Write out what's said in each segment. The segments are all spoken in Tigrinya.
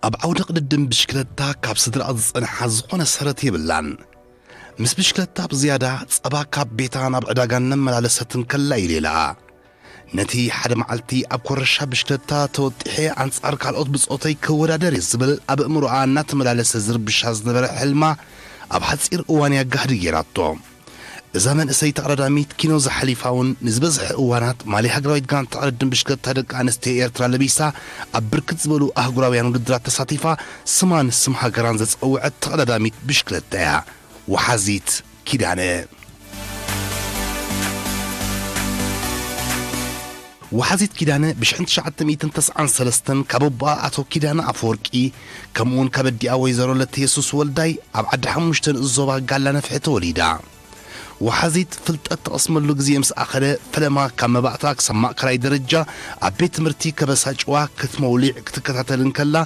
ኣብ ዓውደ ቅድድም ብሽክለታ ካብ ስድራኣ ዝጸንሓ ዝኾነ ሰረት የብላን። ምስ ብሽክለታ ብዝያዳ ጸባ ካብ ቤታ ናብ ዕዳጋ እናመላለሰት እንከላ እዩ ሌላኣ። ነቲ ሓደ መዓልቲ ኣብ ኮረሻ ብሽክለታ ተወጢሐ ኣንጻር ካልኦት ብጾተይ ክወዳደር እየ ዝብል ኣብ ኣእምሮኣ እናተመላለሰ ዝርብሻ ዝነበረ ሕልማ ኣብ ሓጺር እዋን እያ ጋህዲ ገይራቶ። እዛ መንእሰይ ተቐዳዳሚት ኪኖ ዝሓሊፋ እውን ንዝበዝሐ እዋናት ማልያ ሃገራዊት ጋንታ ቅድድም ብሽክለታ ደቂ ኣንስትዮ ኤርትራ ለቢሳ ኣብ ብርክት ዝበሉ ኣህጉራውያን ውድድራት ተሳቲፋ ስማን ስም ሃገራን ዘጸውዐት ተቐዳዳሚት ብሽክለታ እያ። ወሓዚት ኪዳነ። ወሓዚት ኪዳነ ብሽሕን ትሽዓተ ሚእትን ተስዓን ሰለስተን ካብ ኣቦኣ ኣቶ ኪዳነ ኣፈወርቂ ከምኡውን ካብ ኣዲኣ ወይዘሮ ለተየሱስ ወልዳይ ኣብ ዓዲ ሓሙሽተ ንኡስ ዞባ ጋላ ነፍሒ ተወሊዳ። ወሓዚት ፍልጠት ትቐስመሉ ግዜ ምስ ኣኸለ ፈለማ ካብ መባእታ ክሳብ ማእከላይ ደረጃ ኣብ ቤት ትምህርቲ ከበሳ ጭዋ ክትመውሊዕ ክትከታተል እንከላ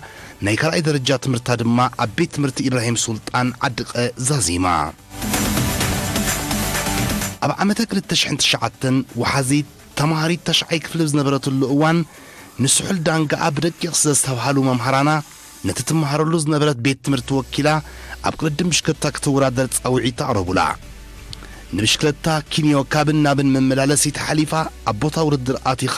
ናይ ካልኣይ ደረጃ ትምህርታ ድማ ኣብ ቤት ትምህርቲ ኢብራሂም ሱልጣን ዓዲ ቀ ዛዚማ። ኣብ ዓመተ ክልተ ሽሕን ትሽዓተን ወሓዚት ተማሃሪት ተሽዓይ ክፍሊ ዝነበረትሉ እዋን ንስሑል ዳንጋኣ ብደቂቕ ስለ ዝተብሃሉ መምሃራና ነቲ ትመሃረሉ ዝነበረት ቤት ትምህርቲ ወኪላ ኣብ ቅድድም ብሽክለታ ክትወዳደር ጻውዒት ኣቕረቡላ። ንብሽክለታ ኪንዮ ካብን ናብን መመላለሲት ሓሊፋ ኣብ ቦታ ውድድር ኣቲኻ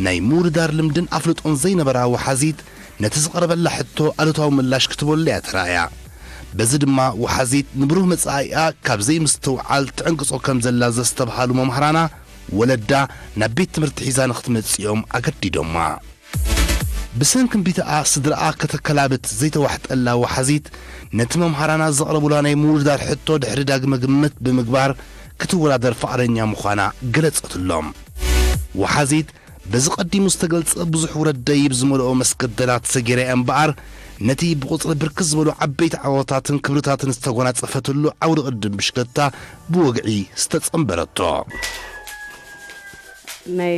ናይ ምውድዳር ልምድን ኣፍልጦን ዘይነበራ ወሓዚት ነቲ ዝቐረበላ ሕቶ ኣሉታዊ ምላሽ ክትበሉ እያ ተራእያ። በዚ ድማ ወሓዚት ንብሩህ መጻኢኣ ካብ ዘይምስትውዓል ትዕንቅጾ ከም ዘላ ዘስተብሃሉ መምሃራና ወለዳ ናብ ቤት ትምህርቲ ሒዛ ንክትመጽኦም ኣገዲዶማ። ብሰንኪ እምቢታኣ ስድራኣ ከተከላብት ዘይተዋሕጠላ ወሓዚት ነቲ መምሃራና ዘቕረቡላ ናይ ምውድዳር ሕቶ ድሕሪ ዳግመ ግምት ብምግባር ክትወዳደር ፍቓደኛ ምዃና ገለጸትሎም። ወሓዚት በዚ ቀዲሙ ዝተገልጸ ብዙሕ ውረድ ደይብ ዝመልኦ መስገደላት ሰጊራ እያ እምበኣር ነቲ ብቑጽሪ ብርክት ዝበሉ ዓበይቲ ዓወታትን ክብርታትን ዝተጎናጸፈትሉ ዓውዲ ቅድድም ብሽክለታ ብወግዒ ዝተጸንበረቶ። ናይ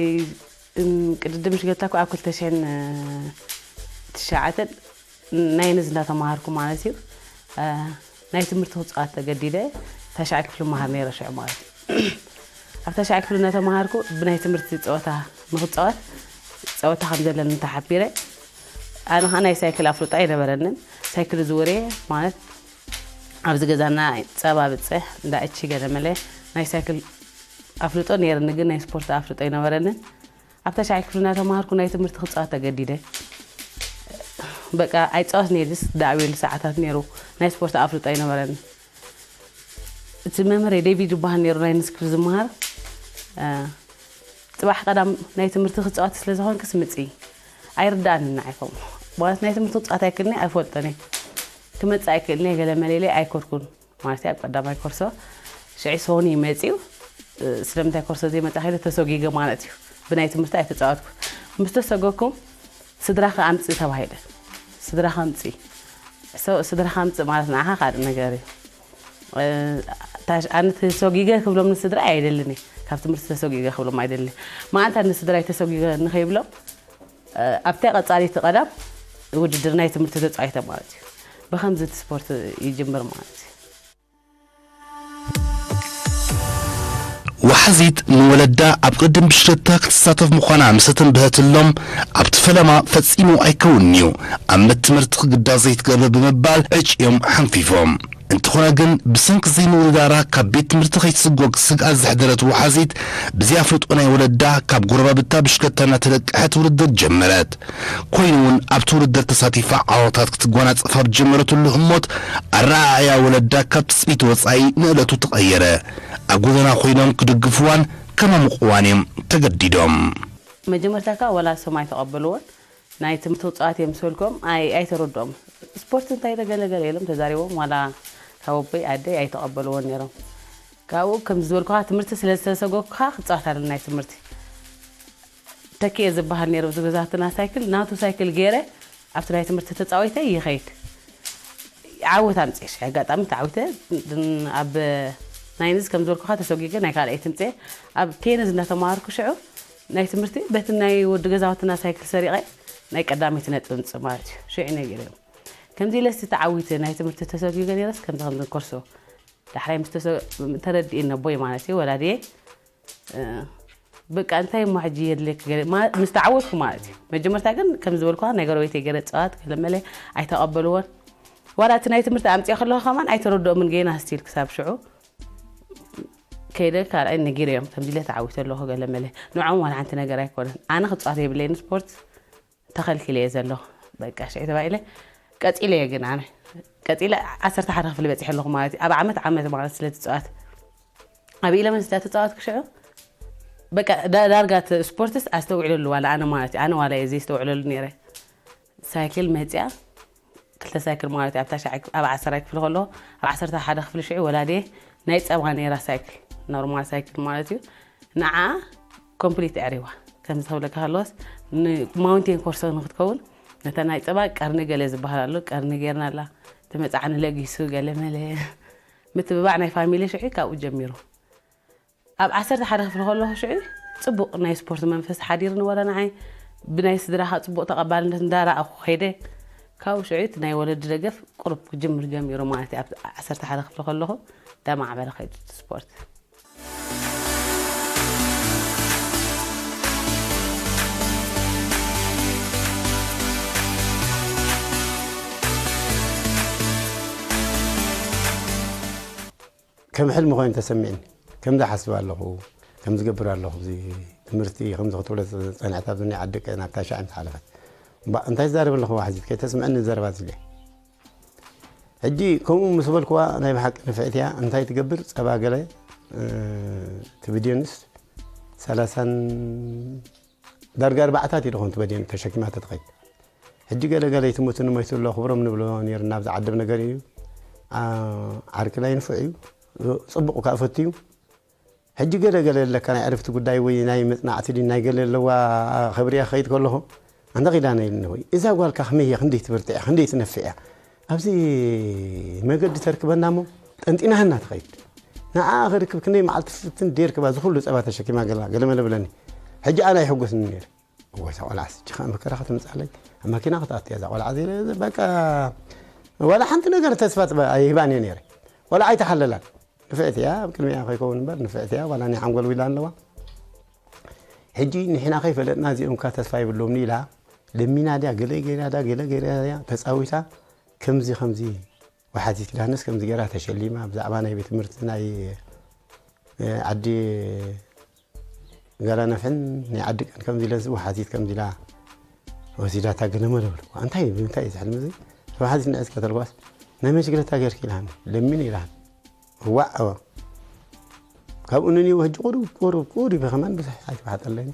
እም፣ ቅድድም ብሽክለታ እኮ ኣብ ክልተ ሽሕን ትሽዓተን ናይ ንዝ እንዳተማሃርኩ ማለት እዩ። እ፣ ናይ ትምህርቲ ክፃወት ተገዲደ። ታሽዓይ ክፍሊ መሃር ነይረ ሽዑ ማለት እዩ። ኣብ ታሽዓይ ክፍሊ እናተማሃርኩ ብናይ ትምህርቲ ፀወታ ንክፃወት ፀወታ ከም ዘለኒ ተሓቢረ። ኣነ ከዓ ናይ ሳይክል ኣፍልጦ ኣይነበረንን። ሳይክል ዝውሬ ማለት ኣብዚ ገዛና ፀባ ብፅሕ እንዳ እቺ ገለ መለ ናይ ሳይክል ኣፍልጦ ነይርኒ፣ ግን ናይ ስፖርት ኣፍልጦ ኣይነበረንን። ኣብ ታሽዓይ ክፍሊ እናተማሃርኩ ናይ ትምህርቲ ክፃወት ተገዲደ። በቃ ኣይፃወት ነይርስ ዳዕቤሉ ሰዓታት ነይሩ። ናይ ስፖርት ኣፍልጦ ኣይነበረኒ። እቲ መምህር ዴቪድ ይበሃል ነይሩ ናይ ንስክል ዝመሃር። እ፣ ፅባሕ ቀዳም ናይ ትምህርቲ ክፃወት ስለ ዝኾንክስ ምፂ ኣይርዳእንን ንዓይኮም ማለት ናይ ትምህርቲ ክፃወት ኣይክእልኒ ኣይፈልጦን እየ። ክመፅእ ኣይክእልኒ እየ ገለ መሌለይ ኣይኮድኩን። ማለት ኣብ ቀዳማይ ኮርሶ ሽዒ ሶኒ መፂኡ። ስለምንታይ ኮርሶ ዘይመፃ ከይደ ተሰጊገ ማለት እዩ። ብናይ ትምህርቲ ኣይተፃወትኩ። ምስ ተሰገኩም ስድራኸ ኣምፅእ ተባሂለ። ስድራኸ ኣምፅእ። So ስድራኸ ኣምፅእ ማለት ንዓኻ ካልእ ነገር እዩ። ኣነ ተሰጊገ ክብሎም ንስድራ ኣይደልን እየ። ካብ ትምህርቲ ተሰጊገ ክብሎም ኣይደልን እየ። መዓንታ ንስድራይ ተሰጊገ ንኸይብሎም ኣብታ ቀፃሊቲ ቀዳም ውድድር ናይ ትምህርቲ ተፃይተ ማለት እዩ። ብኸምዚ እቲ ስፖርት ይጅምር ማለት እዩ። ወሓዚት ንወለዳ ኣብ ቅድም ብሽክለታ ክትሳተፍ ምዃና ምስ ተንብሀትሎም ኣብቲ ፈለማ ፈጺሙ ኣይከውንን'ዩ፣ ኣብ መት ትምህርቲ ክግዳዝ ዘይትገብር ብምባል ዕጭዮም ሓንፊፎም። እንተኾነ ግን ብሰንኪ ዘይምውድዳራ ካብ ቤት ትምህርቲ ከይትስጎግ ስግኣት ዘሕደረት ወሓዚት ብዘይ ኣፍልጦ ናይ ወለዳ ካብ ጎረባብታ ብሽክለታ እናተለቀሐት ውድድር ጀመረት። ኮይኑ እውን ኣብቲ ውድድር ተሳቲፋ ዓወታት ክትጓናጸፍ ኣብ ዝጀመረትሉ ህሞት ኣረኣእያ ወለዳ ካብ ትጽቢት ወጻኢ ንእለቱ ተቐየረ። ኣብ ጎደና ኮይኖም ክድግፍዋን ከማሙቕዋን እዮም ተገዲዶም። መጀመርታ ከኣ ወላ እሶም ኣይተቐበልዎን። ናይ ትምህርቲ ክጻወት እየ ምስ በልክዎም ኣይ ኣይተረድኦም። ስፖርት እንታይ ተገለገለ ኢሎም ተዛሪቦም ዋላ ካብ ኣቦይ ኣደይ ኣይተቐበልዎን ነይሮም። ካብኡ ከምዚ ዝበልኩኻ ትምህርቲ ስለ ዝተሰጎግኩኻ ክጻወት ኣለኒ ናይ ትምህርቲ። ተኪኤ ዝበሃል ነይሩ ኣብዚ ገዛትና ሳይክል ናቱ ሳይክል ገይረ ኣብቲ ናይ ትምህርቲ ተጻዊተ ይኸይድ። ዓወት ኣምፅኤ ሽሕ ኣጋጣሚ ተዓዊተ ኣብ ናይንዝ ከም ዝበልኩኻ ተሰጊገ ናይ ካልኣይ ትምፅኤ ኣብ ቴንዝ እንዳተማሃርኩ ሽዑ ናይ ትምህርቲ በቲ ናይ ወዲ ገዛውትና ሳይክል ሰሪቐ ናይ ቀዳመይቲ ነጥቢ ምፅእ ማለት እዩ ሽዑ ነጊረዮም ከምዚ ኢለስ ተዓዊተ ናይ ትምህርቲ ተሰጊገ ነይረስ ከምዚ ከምዚ ኮርሶ ዳሕራይ ምስ ተረድኤ ነቦይ ማለት እዩ ወላድየ በቃ እንታይ እሞ ሕጂ የድልየኪ ገለ ማ- ምስ ተዓወትኩ ማለት እዩ። መጀመርታ ግን ከም ዝበልኳ ናይ ጎረቤተይ ገለ ጸዋት ገለ መለ ኣይተቐበልዎን። ዋላ እቲ ናይ ትምህርቲ ኣምጽኦ ከለኹ ከማን ኣይተረድኦምን ገና ስቲል ክሳብ ሽዑ ከይደ ካልኣይ ነጊረዮም ከምዚ ኢለ ተዓዊተ ኣለኹ ገለ መለ። ንዖም ዋላ ሓንቲ ነገር ኣይኮነን። ኣነ ክጻወት የብለይን ስፖርት ተኸልኪለ እየ ዘለኹ። በቃ ሽዑ ተባኢለ ቀጺለ እየ ግን ኣነ ቀጺለ ዓሰርተ ሓደ ክፍሊ በጺሐ ኣለኹ ማለት እዩ። ኣብ ዓመት ዓመት ማለት ስለ ትጻወት ኣብ ኢለመን ስለ ተጻወትኩ ሽዑ በቃ ዳ- ዳርጋ እቲ ስፖርትስ ኣስተውዕለሉ ዋላ ኣነ ማለት እዩ። ኣነ ዋላ እየ ዘይስተውዕለሉ ነይረ። ሳይክል መጽያ ክልተ ሳይክል ማለት እዩ። ኣብታ ሻዕ ኣብ ዓሰርተ ክፍሊ ከሎ ኣብ ዓሰርተ ሓደ ክፍሊ ሽዑ ወላዴ ናይ ጸባ ነይራ ሳይክል ኖርማል ሳይክል ማለት እዩ። ንዓ ኮምፕሊት ኣዕሪዋ ከምዚ ክብለካ ከለዋስ ንማውንቴን ኮርሶ ንክትከውን ነታ ናይ ጸባ ቀርኒ ገለ ዝበሃል ኣሎ ቀርኒ ጌርናላ ተመጻዕኒ ለጊሱ ገለ መለ ምትብባዕ ናይ ፋሚሊ ሽዑ ካብኡ ጀሚሩ ኣብ ዓሰርተ ሓደ ክፍሊ ከለኹ ሽዑ ጽቡቕ ናይ ስፖርት መንፈስ ሓዲርኒ ወረ ንዓይ ብናይ ስድራኻ ጽቡቕ ተቐባልነት እንዳረኣኹ ከይደ ካብኡ ሽዑ እቲ ናይ ወለዲ ደገፍ ቁሩብ ክጅምር ጀሚሩ ማለት እዩ ኣብ ዓሰርተ ሓደ ክፍሊ ከለኹ እንዳማዕበለ ከይዱ እቲ ስፖርት ከም ሕልሚ ኮይኑ ተሰሚዕኒ ከም ዝሓስብ ኣለኹ ከም ዝገብር ኣለኹ እዚ ትምህርቲ ከምዚ ክትብሎ ዝፀንሐት ኣብዚ ናይ ዓዲ ቀ ናብታ ሻዕ ምስ ሓለፈት እባ እንታይ ዝዛረብ ኣለኹ ዋሕዚት ከይተስምዐኒ ዘረባ ዝለ ሕጂ ከምኡ ምስ በልክዋ ናይ ብሓቂ ንፍዕት እያ እንታይ ትገብር ፀባ ገለ ትብድዮንስ ሰላሳን ዳርጋ ኣርባዕታት እዩ ዝኾን ትበድዮን ተሸኪማ ተትኸይድ ሕጂ ገለ ገለ ይትሙትኒ ሞይቱ ኣሎ ክብሮም ንብሎ ነይሩ ናብ ዝዓድብ ነገር እዩ ዓርክና ይንፍዕ እዩ ጽቡቕ ከዓ ፈትዩ ሕጂ ገለ ገለ ኣለካ ናይ ዕርፍቲ ጉዳይ ወይ ናይ መጽናዕቲ ድዩ ናይ ገለ ኣለዋ ከብርያ ክኸይድ ከለኹ ኣንታ ኺዳነ ኢልኒ ወይ እዛ ጓልካ ከመይ እያ ክንደይ ትብርትዕ እያ ክንደይ ትነፍዕ እያ ኣብዚ መገዲ ተርክበና እሞ ጠንጢናህና ትኸይድ ንዓ ክርክብ ክንደይ መዓልቲ ፍትን ደርክባ ዝኹሉ ጸባ ተሸኪማ ገላ ገለመለ ብለኒ ሕጂ ኣነ ኣይሕጎስኒ ነይረ እወ እዛ ቆልዓ ስጂ ከዓ መከራ ከተምፅኣለይ ኣብ ማኪና ክትኣትያ እዛ ቆልዓ ዘይለ በቃ ዋላ ሓንቲ ነገር ተስፋ ኣይህባን እየ ነይረ ዋላ ኣይተሓለላን ንፍዕቲ እያ ኣብ ቅድሚያ ከይከውን እምበር ንፍዕቲ እያ ዋላ ናይ ሓንጎል ዊላ ኣለዋ ሕጂ ንሕና ከይፈለጥና እዚኦም ካ ተስፋ ይብሎምኒ ኢላ ለሚና ድያ ገለ ገይራ ድያ ገለ ገይራ ድያ ተፃዊታ ከምዚ ከምዚ ወሓዚት ኪዳነስ ከምዚ ገይራ ተሸሊማ ብዛዕባ ናይ ቤት ትምህርቲ ናይ ዓዲ ጋላ ነፍሕን ናይ ዓዲ ቀን ከምዚ ኢለ ዝቡ ሓቲት ከምዚ ኢላ ወሲዳታ ገለመለ በልኩ። እንታይ ብምንታይ እዩ ዝሕልም እዚ? ተባሓቲት ንዕስ ከተልኳስ ናይ መሽግለታ ገርኪ ኢላኒ ለሚን ኢላኒ። እዋዕ እወ ካብኡ ንንዩ ሕጂ ቁሩብ ቁሩብ ቁሩብ ከማን ብዙሕ ኣይትባሓጠለኒ።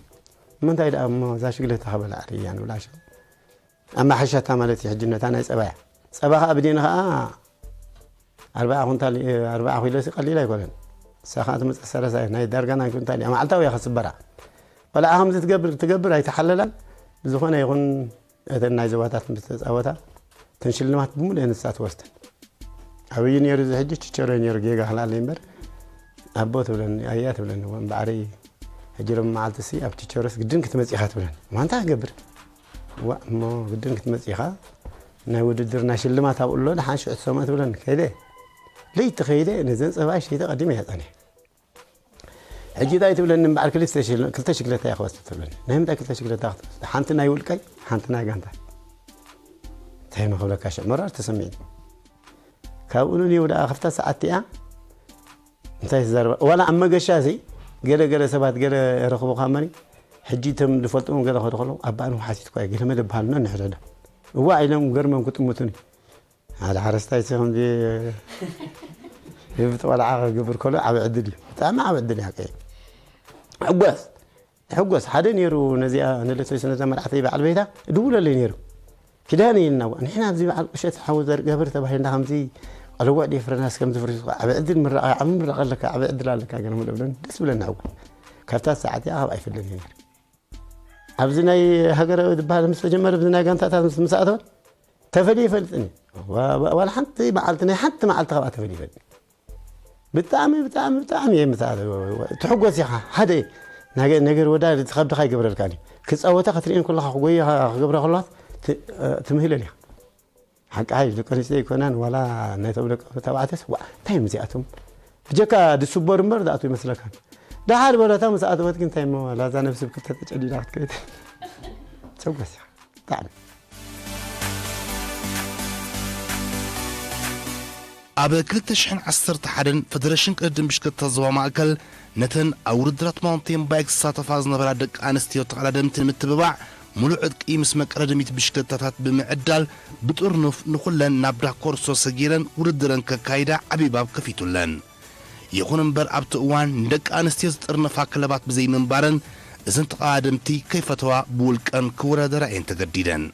ምንታይ ደኣ እሞ እዛ ሽግለታ ከበላ ኣርእያ ንብላ ሸው ኣማሓሻታ ማለት እዩ ሕጂ ነታ ናይ ጸባ እያ። ጸባ ከኣ ብዴን ከኣ ኣርባዓ ኩንታል ኣርባዓ ኪሎ ሲ ቀሊል ኣይኮነን። ንሳ ከኣ ትመጽእ ሰላሳ እያ ናይ ዳርጋ ናይ ኩንታል እያ መዓልታዊ እያ ከስበራ። ቆልዓ ከምዚ ትገብር ትገብር ኣይተሓለላን። ብዝኾነ ይኹን እተን ናይ ዞባታት ምስ ተጻወታ እተን ሽልማት ብምሉኤን ንሳ ትወስደን። ኣብይ ነይሩ እዚ ሕጂ ችቸሮ ነይሩ ጌጋ ክላለይ እምበር ኣቦ ትብለኒ ኣያ ትብለኒ እሞ እምበዓረይ ሕጂ ሎም መዓልቲ ሲ ኣብ ችቸሮስ ግድን ክትመጽእ ኢኻ ትብለኒ እማ እንታይ ክገብር ዋእ እሞ ግድን ክትመጽእ ኢኻ ናይ ውድድር ናይ ሽልማት ኣብኡ ኣሎ ደሓን ሽዑ ትሰምዖ ትብለኒ ከይደ ለይቲ ከይደ ነዘን ጸባይ ሸይተ ቀዲመ እየ ጸኒሐ ሕጂ እንታይ ትብለኒ እምበዓር ክልተ ሽግለታ እየ ክወስድ ትብለኒ ናይ ምንታይ ክልተ ሽግለታ ክትወስድ ሓንቲ ናይ ውልቀይ ሓንቲ ናይ ጋንታ እንታይ መክብለካ ሽዕ መራር ተሰሚዕኒ ካብኡ ንንየው ደኣ ክፍታ ሰዓት እያ እንታይ ትዛረባ ዋላ ኣብ መገሻ እዚ ገለ ገለ ሰባት ገለ ረኽቡ ካመኒ ሕጂ እቶም ዝፈልጥዎም ገለ ከዱ ከለዉ ኣባእን ውሓሲት እኳ ገለ መለ በሃሉና ንሕረዳ እዋ ኢሎም ገርሞም ክጥምቱኒ ሓደ ሓረስታይ ሲ ከምዚ ህብቲ ቆልዓ ክገብር ከሎ ዓብ ዕድል እዩ ብጣዕሚ ዓብ ዕድል እዩ ሓቀይ ሕጎስ ሕጎስ ሓደ ነይሩ ነዚኣ ንለቶይስ ነዛ መርዓተይ በዓል ቤታ እድውለለይ ነይሩ ኪዳነ ኢልና ንሕና ኣብዚ በዓል ቁሸት ሓዊ ዘርገብር ተባሂልና ከምዚ ኣለዋ ዲፍረናስ ከምዚ ፍርስ ዓብ ዕድል ምረቃ ዓብ ምረቃ ኣለካ ዓብ ዕድል ኣለካ ገለ ምለ ብለን ደስ ብለና ሕጎስ ካብታ ሰዓት እያ ካብ ኣይፍለን ነይሩ ኣብዚ ናይ ሃገራዊ ዝበሃል ምስ ተጀመረ ኣብዚ ናይ ጋንታታት ምስ ኣተወ ተፈልዩ ይፈልጥን እዩ ዋላ ሓንቲ መዓልቲ ናይ ሓንቲ መዓልቲ ካብኣ ተፈልዩ ይፈልጥ ብጣዕሚ ብጣዕሚ ብጣዕሚ እየ ምታ ትሕጎስ ኢኻ ሓደ ነገር ወዳ ዝኸብድኻ ይገብረልካ እዩ ክፃወታ ክትርእን ከለኻ ክጎያ ክገብረ ከለዋት ትምህለን ኢኻ ሓቂ ሓይሽ ደቂ ኣንስትዮ ኣይኮናን ዋላ ናይ ተብሎ ተባዕትስ ዋ እንታይ እዮም እዚኣቶም ብጀካ ድስበሩ እምበር ዝኣትዉ ይመስለካ ደሓር በለታ ምስ ኣተወት ግን እንታይ እሞ ዋላ እዛ ነብሲ ብክልተ ተጨዲዳ ክትከይድ። ሰጎስ ኢኻ። ብጣዕሚ። ኣብ ክልተ ሽሕን ዓሰርተ ሓደን ፈደረሽን ቅድድም ብሽክለታ ዞባ ማእከል ነተን ኣብ ውድድራት ማውንቴን ባይክ ዝሳተፋ ዝነበራ ደቂ ኣንስትዮ ተቐዳደምቲ ንምትብባዕ ሙሉእ ዕጥቂ ምስ መቀረደሚት ብሽክለታታት ብምዕዳል ብጥርኑፍ ንኹለን ናብ ዳኮርሶ ሰጊረን ውድድረን ከካይዳ ዓብዪ ባብ ከፊቱለን። ይኹን እምበር ኣብቲ እዋን ንደቂ ኣንስትዮ ዝጥርነፋ ክለባት ብዘይምንባረን እዘን ተቐዳደምቲ ከይፈተዋ ብውልቀን ክወዳደራ እየን ተገዲደን።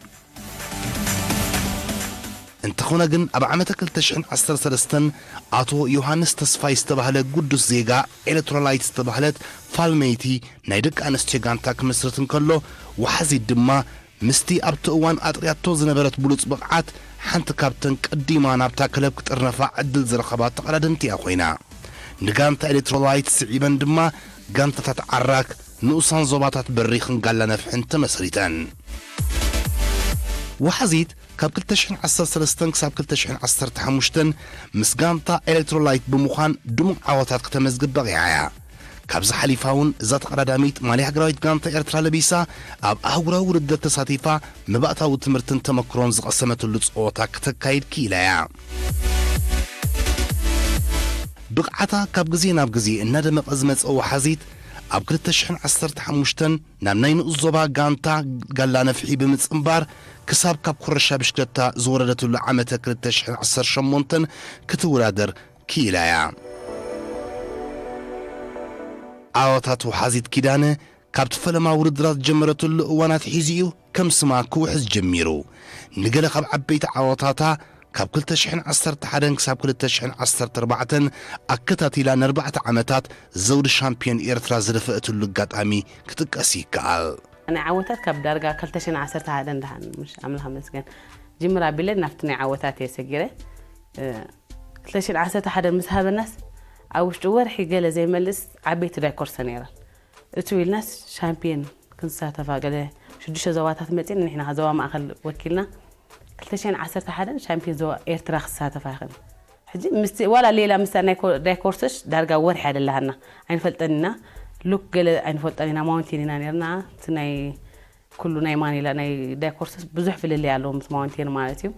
እንተኾነ ግን ኣብ ዓመተ ክልተ ሽሕን ዓሰርተ ሰለስተን ኣቶ ዮሃንስ ተስፋይ ዝተባህለ ግዱስ ዜጋ ኤሌክትሮላይት ዝተባህለት ፋልመይቲ ናይ ደቂ ኣንስትዮ ጋንታ ክምስርት እንከሎ ወሓዚት ድማ ምስቲ ኣብቲ እዋን ኣጥርያቶ ዝነበረት ብሉጽ ብቕዓት ሓንቲ ካብተን ቀዲማ ናብታ ክለብ ክጥርነፋ ዕድል ዝረኸባ ተቐዳደምቲ እያ ኮይና። ንጋንታ ኤሌክትሮላይት ስዒበን ድማ ጋንታታት ዓራክ፣ ንኡሳን ዞባታት በሪኽን ጋላ ነፍሕን ተመስሪተን። ወሓዚት ካብ ክልተ ሽሕን ዓሰርተ ሰለስተን ክሳብ ክልተ ሽሕን ዓሰርተ ሓሙሽተን ምስ ጋንታ ኤሌክትሮላይት ብምዃን ድሙቕ ዓወታት ከተመዝግብ በቒዓ እያ። ካብዚ ሓሊፋ እውን እዛ ተቐዳዳሚት ማልያ ሃገራዊት ጋንታ ኤርትራ ለቢሳ ኣብ ኣህጉራዊ ውድድር ተሳቲፋ መባእታዊ ትምህርትን ተመክሮን ዝቐሰመትሉ ጸወታ ክተካይድ ክኢላ እያ። ብቕዓታ ካብ ግዜ ናብ ግዜ እናደመቐ ዝመጸ ወሓዚት ኣብ ክልተ ሽሕን ዓሰርተ ሓሙሽተን ናብ ናይ ንኡስ ዞባ ጋንታ ጋላ ነፍሒ ብምጽንባር ክሳብ ካብ ኮረሻ ብሽክለታ ዝወረደትሉ ዓመተ ክልተ ሽሕን ዓሰርተ ሸሞንተን ክትወዳደር ክኢላ እያ። ዓወታት ወሓዚት ኪዳነ ካብቲ ፈለማ ውድድራት ዝጀመረትሉ እዋን ኣትሒዙ እዩ ከም ስማ ክውሕዝ ጀሚሩ። ንገለ ካብ ዓበይቲ ዓወታታ ካብ ክልተ ሽሕን ዓሰርተ ሓደን ክሳብ ክልተ ሽሕን ዓሰርተ ኣርባዕተን ኣከታቲላ ንኣርባዕተ ዓመታት ዘውዲ ሻምፒዮን ኤርትራ ዝደፈአትሉ ኣጋጣሚ ክጥቀስ ይከኣል። ናይ ዓወታት ካብ ዳርጋ ክልተ ሽሕን ዓሰርተ ሓደን ደሓን ምሽ ኣምላኽ መስገን ጅምር ኣቢለ ናብቲ ናይ ዓወታት እየ ሰጊረ። እ፣ ክልተ ሽሕን ዓሰርተ ሓደን ምስ ሃበናስ ኣብ ውሽጢ ወርሒ ገለ ዘይመልስ ዓበይቲ ዳይኮርሰ ነይረን። እትው ኢልናስ ሻምፒየን ክንሳተፋ ገለ ሽዱሽተ ዞባታት መፂን ንሕና ዞባ ማእኸል ወኪልና ክልተ ሽሕን ዓሰርተ ሓደን ሻምፒዮን ዞባ ኤርትራ ክሳተፋ ይኽእል። ሕጂ ምስቲ ዋላ ሌላ ምስታ ናይ ኮ- ዳይ ኮርስሽ ዳርጋ ወርሒ ኣደላሃና ኣይንፈልጠን ኢና። ሉክ ገለ ኣይንፈልጠን ኢና ማውንቴን ኢና ነርና እቲ ናይ ኩሉ ናይ ማኒላ ናይ ዳይ ኮርስስ ብዙሕ ፍልልይ ኣለዎ ምስ ማውንቴን ማለት እዩ።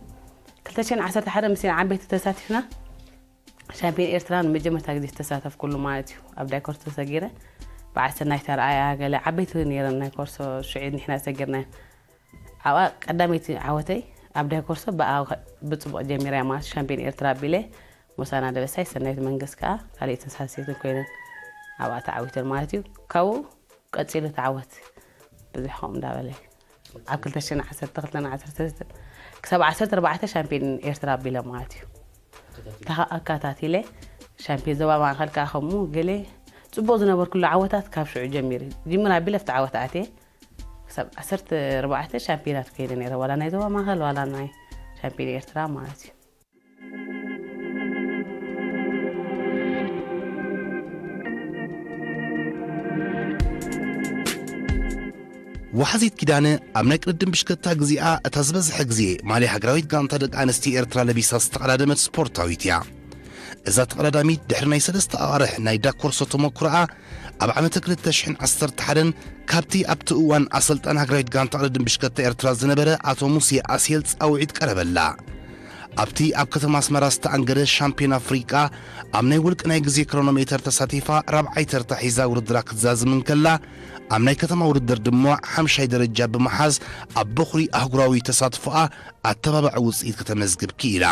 ክልተ ሽሕን ዓሰርተ ሓደን ምስና ዓበይቲ ተሳቲፍና ሻምፒዮን ኤርትራ ንመጀመርታ ግዜ ዝተሳተፍኩሉ ማለት እዩ። ኣብ ዳይ ኮርሶ ሰጊረ በዓል ሰናይት ኣርኣያ ገለ ዓበይቲ ነይረን ናይ ኮርሶ ሽዑ ንሕና ሰጊርና ኣብኣ ቀዳመይቲ ዓወተይ ኣብ ዳይ ኮርሶ ብኣ ብፅቡቕ ጀሚራ ማለት ሻምፒዮን ኤርትራ ኣቢለ ሞሳና ደበሳይ ሰናይት መንግስ ከዓ ካልኦትን ሳልሰይትን ኮይነን ኣብኣ ተዓዊተን ማለት እዩ። ካብኡ ቀፂሉ ተዓወት ብዙሕ ከምኡ እንዳበለ ኣብ ክልተ ሽሕን ዓሰርተ ክልተን ዓሰርተ ሰለስተን ክሳብ ዓሰርተ ኣርባዕተ ሻምፒዮን ኤርትራ ኣቢለ ማለት እዩ። ተኸ- ኣካታቲለ ሻምፒዮን ዞባ ማእኸል ከዓ ከምኡ ገለ ፅቡቅ ዝነበርኩሉ ዓወታት ካብ ሽዑ ጀሚሩ ጅምር ኣቢለ ኣብቲ ዓወት ኣትየ ክሳብ ዓሰርተ ኣርባዕተ ሻምፒዮናት ኮይነ ነይረ ዋላ ናይ ዞባ ማእኸል ዋላ ናይ ሻምፒዮን ኤርትራ ማለት እዩ። ወሓዚት ኪዳነ ኣብ ናይ ቅድድም ብሽክለታ ግዜኣ እታ ዝበዝሐ ግዜ ማልያ ሃገራዊት ጋንታ ደቂ ኣንስትዮ ኤርትራ ለቢሳ ዝተቐዳደመት ስፖርታዊት እያ። እዛ ተቐዳዳሚት ድሕሪ ናይ ሰለስተ ኣዋርሕ ናይ ዳኮርሶ ተመኩሮኣ ኣብ ዓመተ ክልተ ሽሕን ዓሰርተ ሓደን ካብቲ ኣብቲ እዋን ኣሰልጣኒ ሃገራዊት ጋንታ ቅድድም ብሽክለታ ኤርትራ ዝነበረ ኣቶ ሙሴ ኣስየል ጻውዒት ቀረበላ። ኣብቲ ኣብ ከተማ ኣስመራ ዝተኣንገደ ሻምፒዮን ኣፍሪቃ ኣብ ናይ ውልቂ ናይ ግዜ ክሮኖሜተር ተሳቲፋ ራብዓይ ተርታ ሒዛ ውድድራ ክትዛዝም እንከላ ኣብ ናይ ከተማ ውድድር ድማ ሓምሻይ ደረጃ ብምሓዝ ኣብ በኹሪ ኣህጉራዊ ተሳትፎኣ ኣተባባዒ ውፅኢት ከተመዝግብ ክኢላ።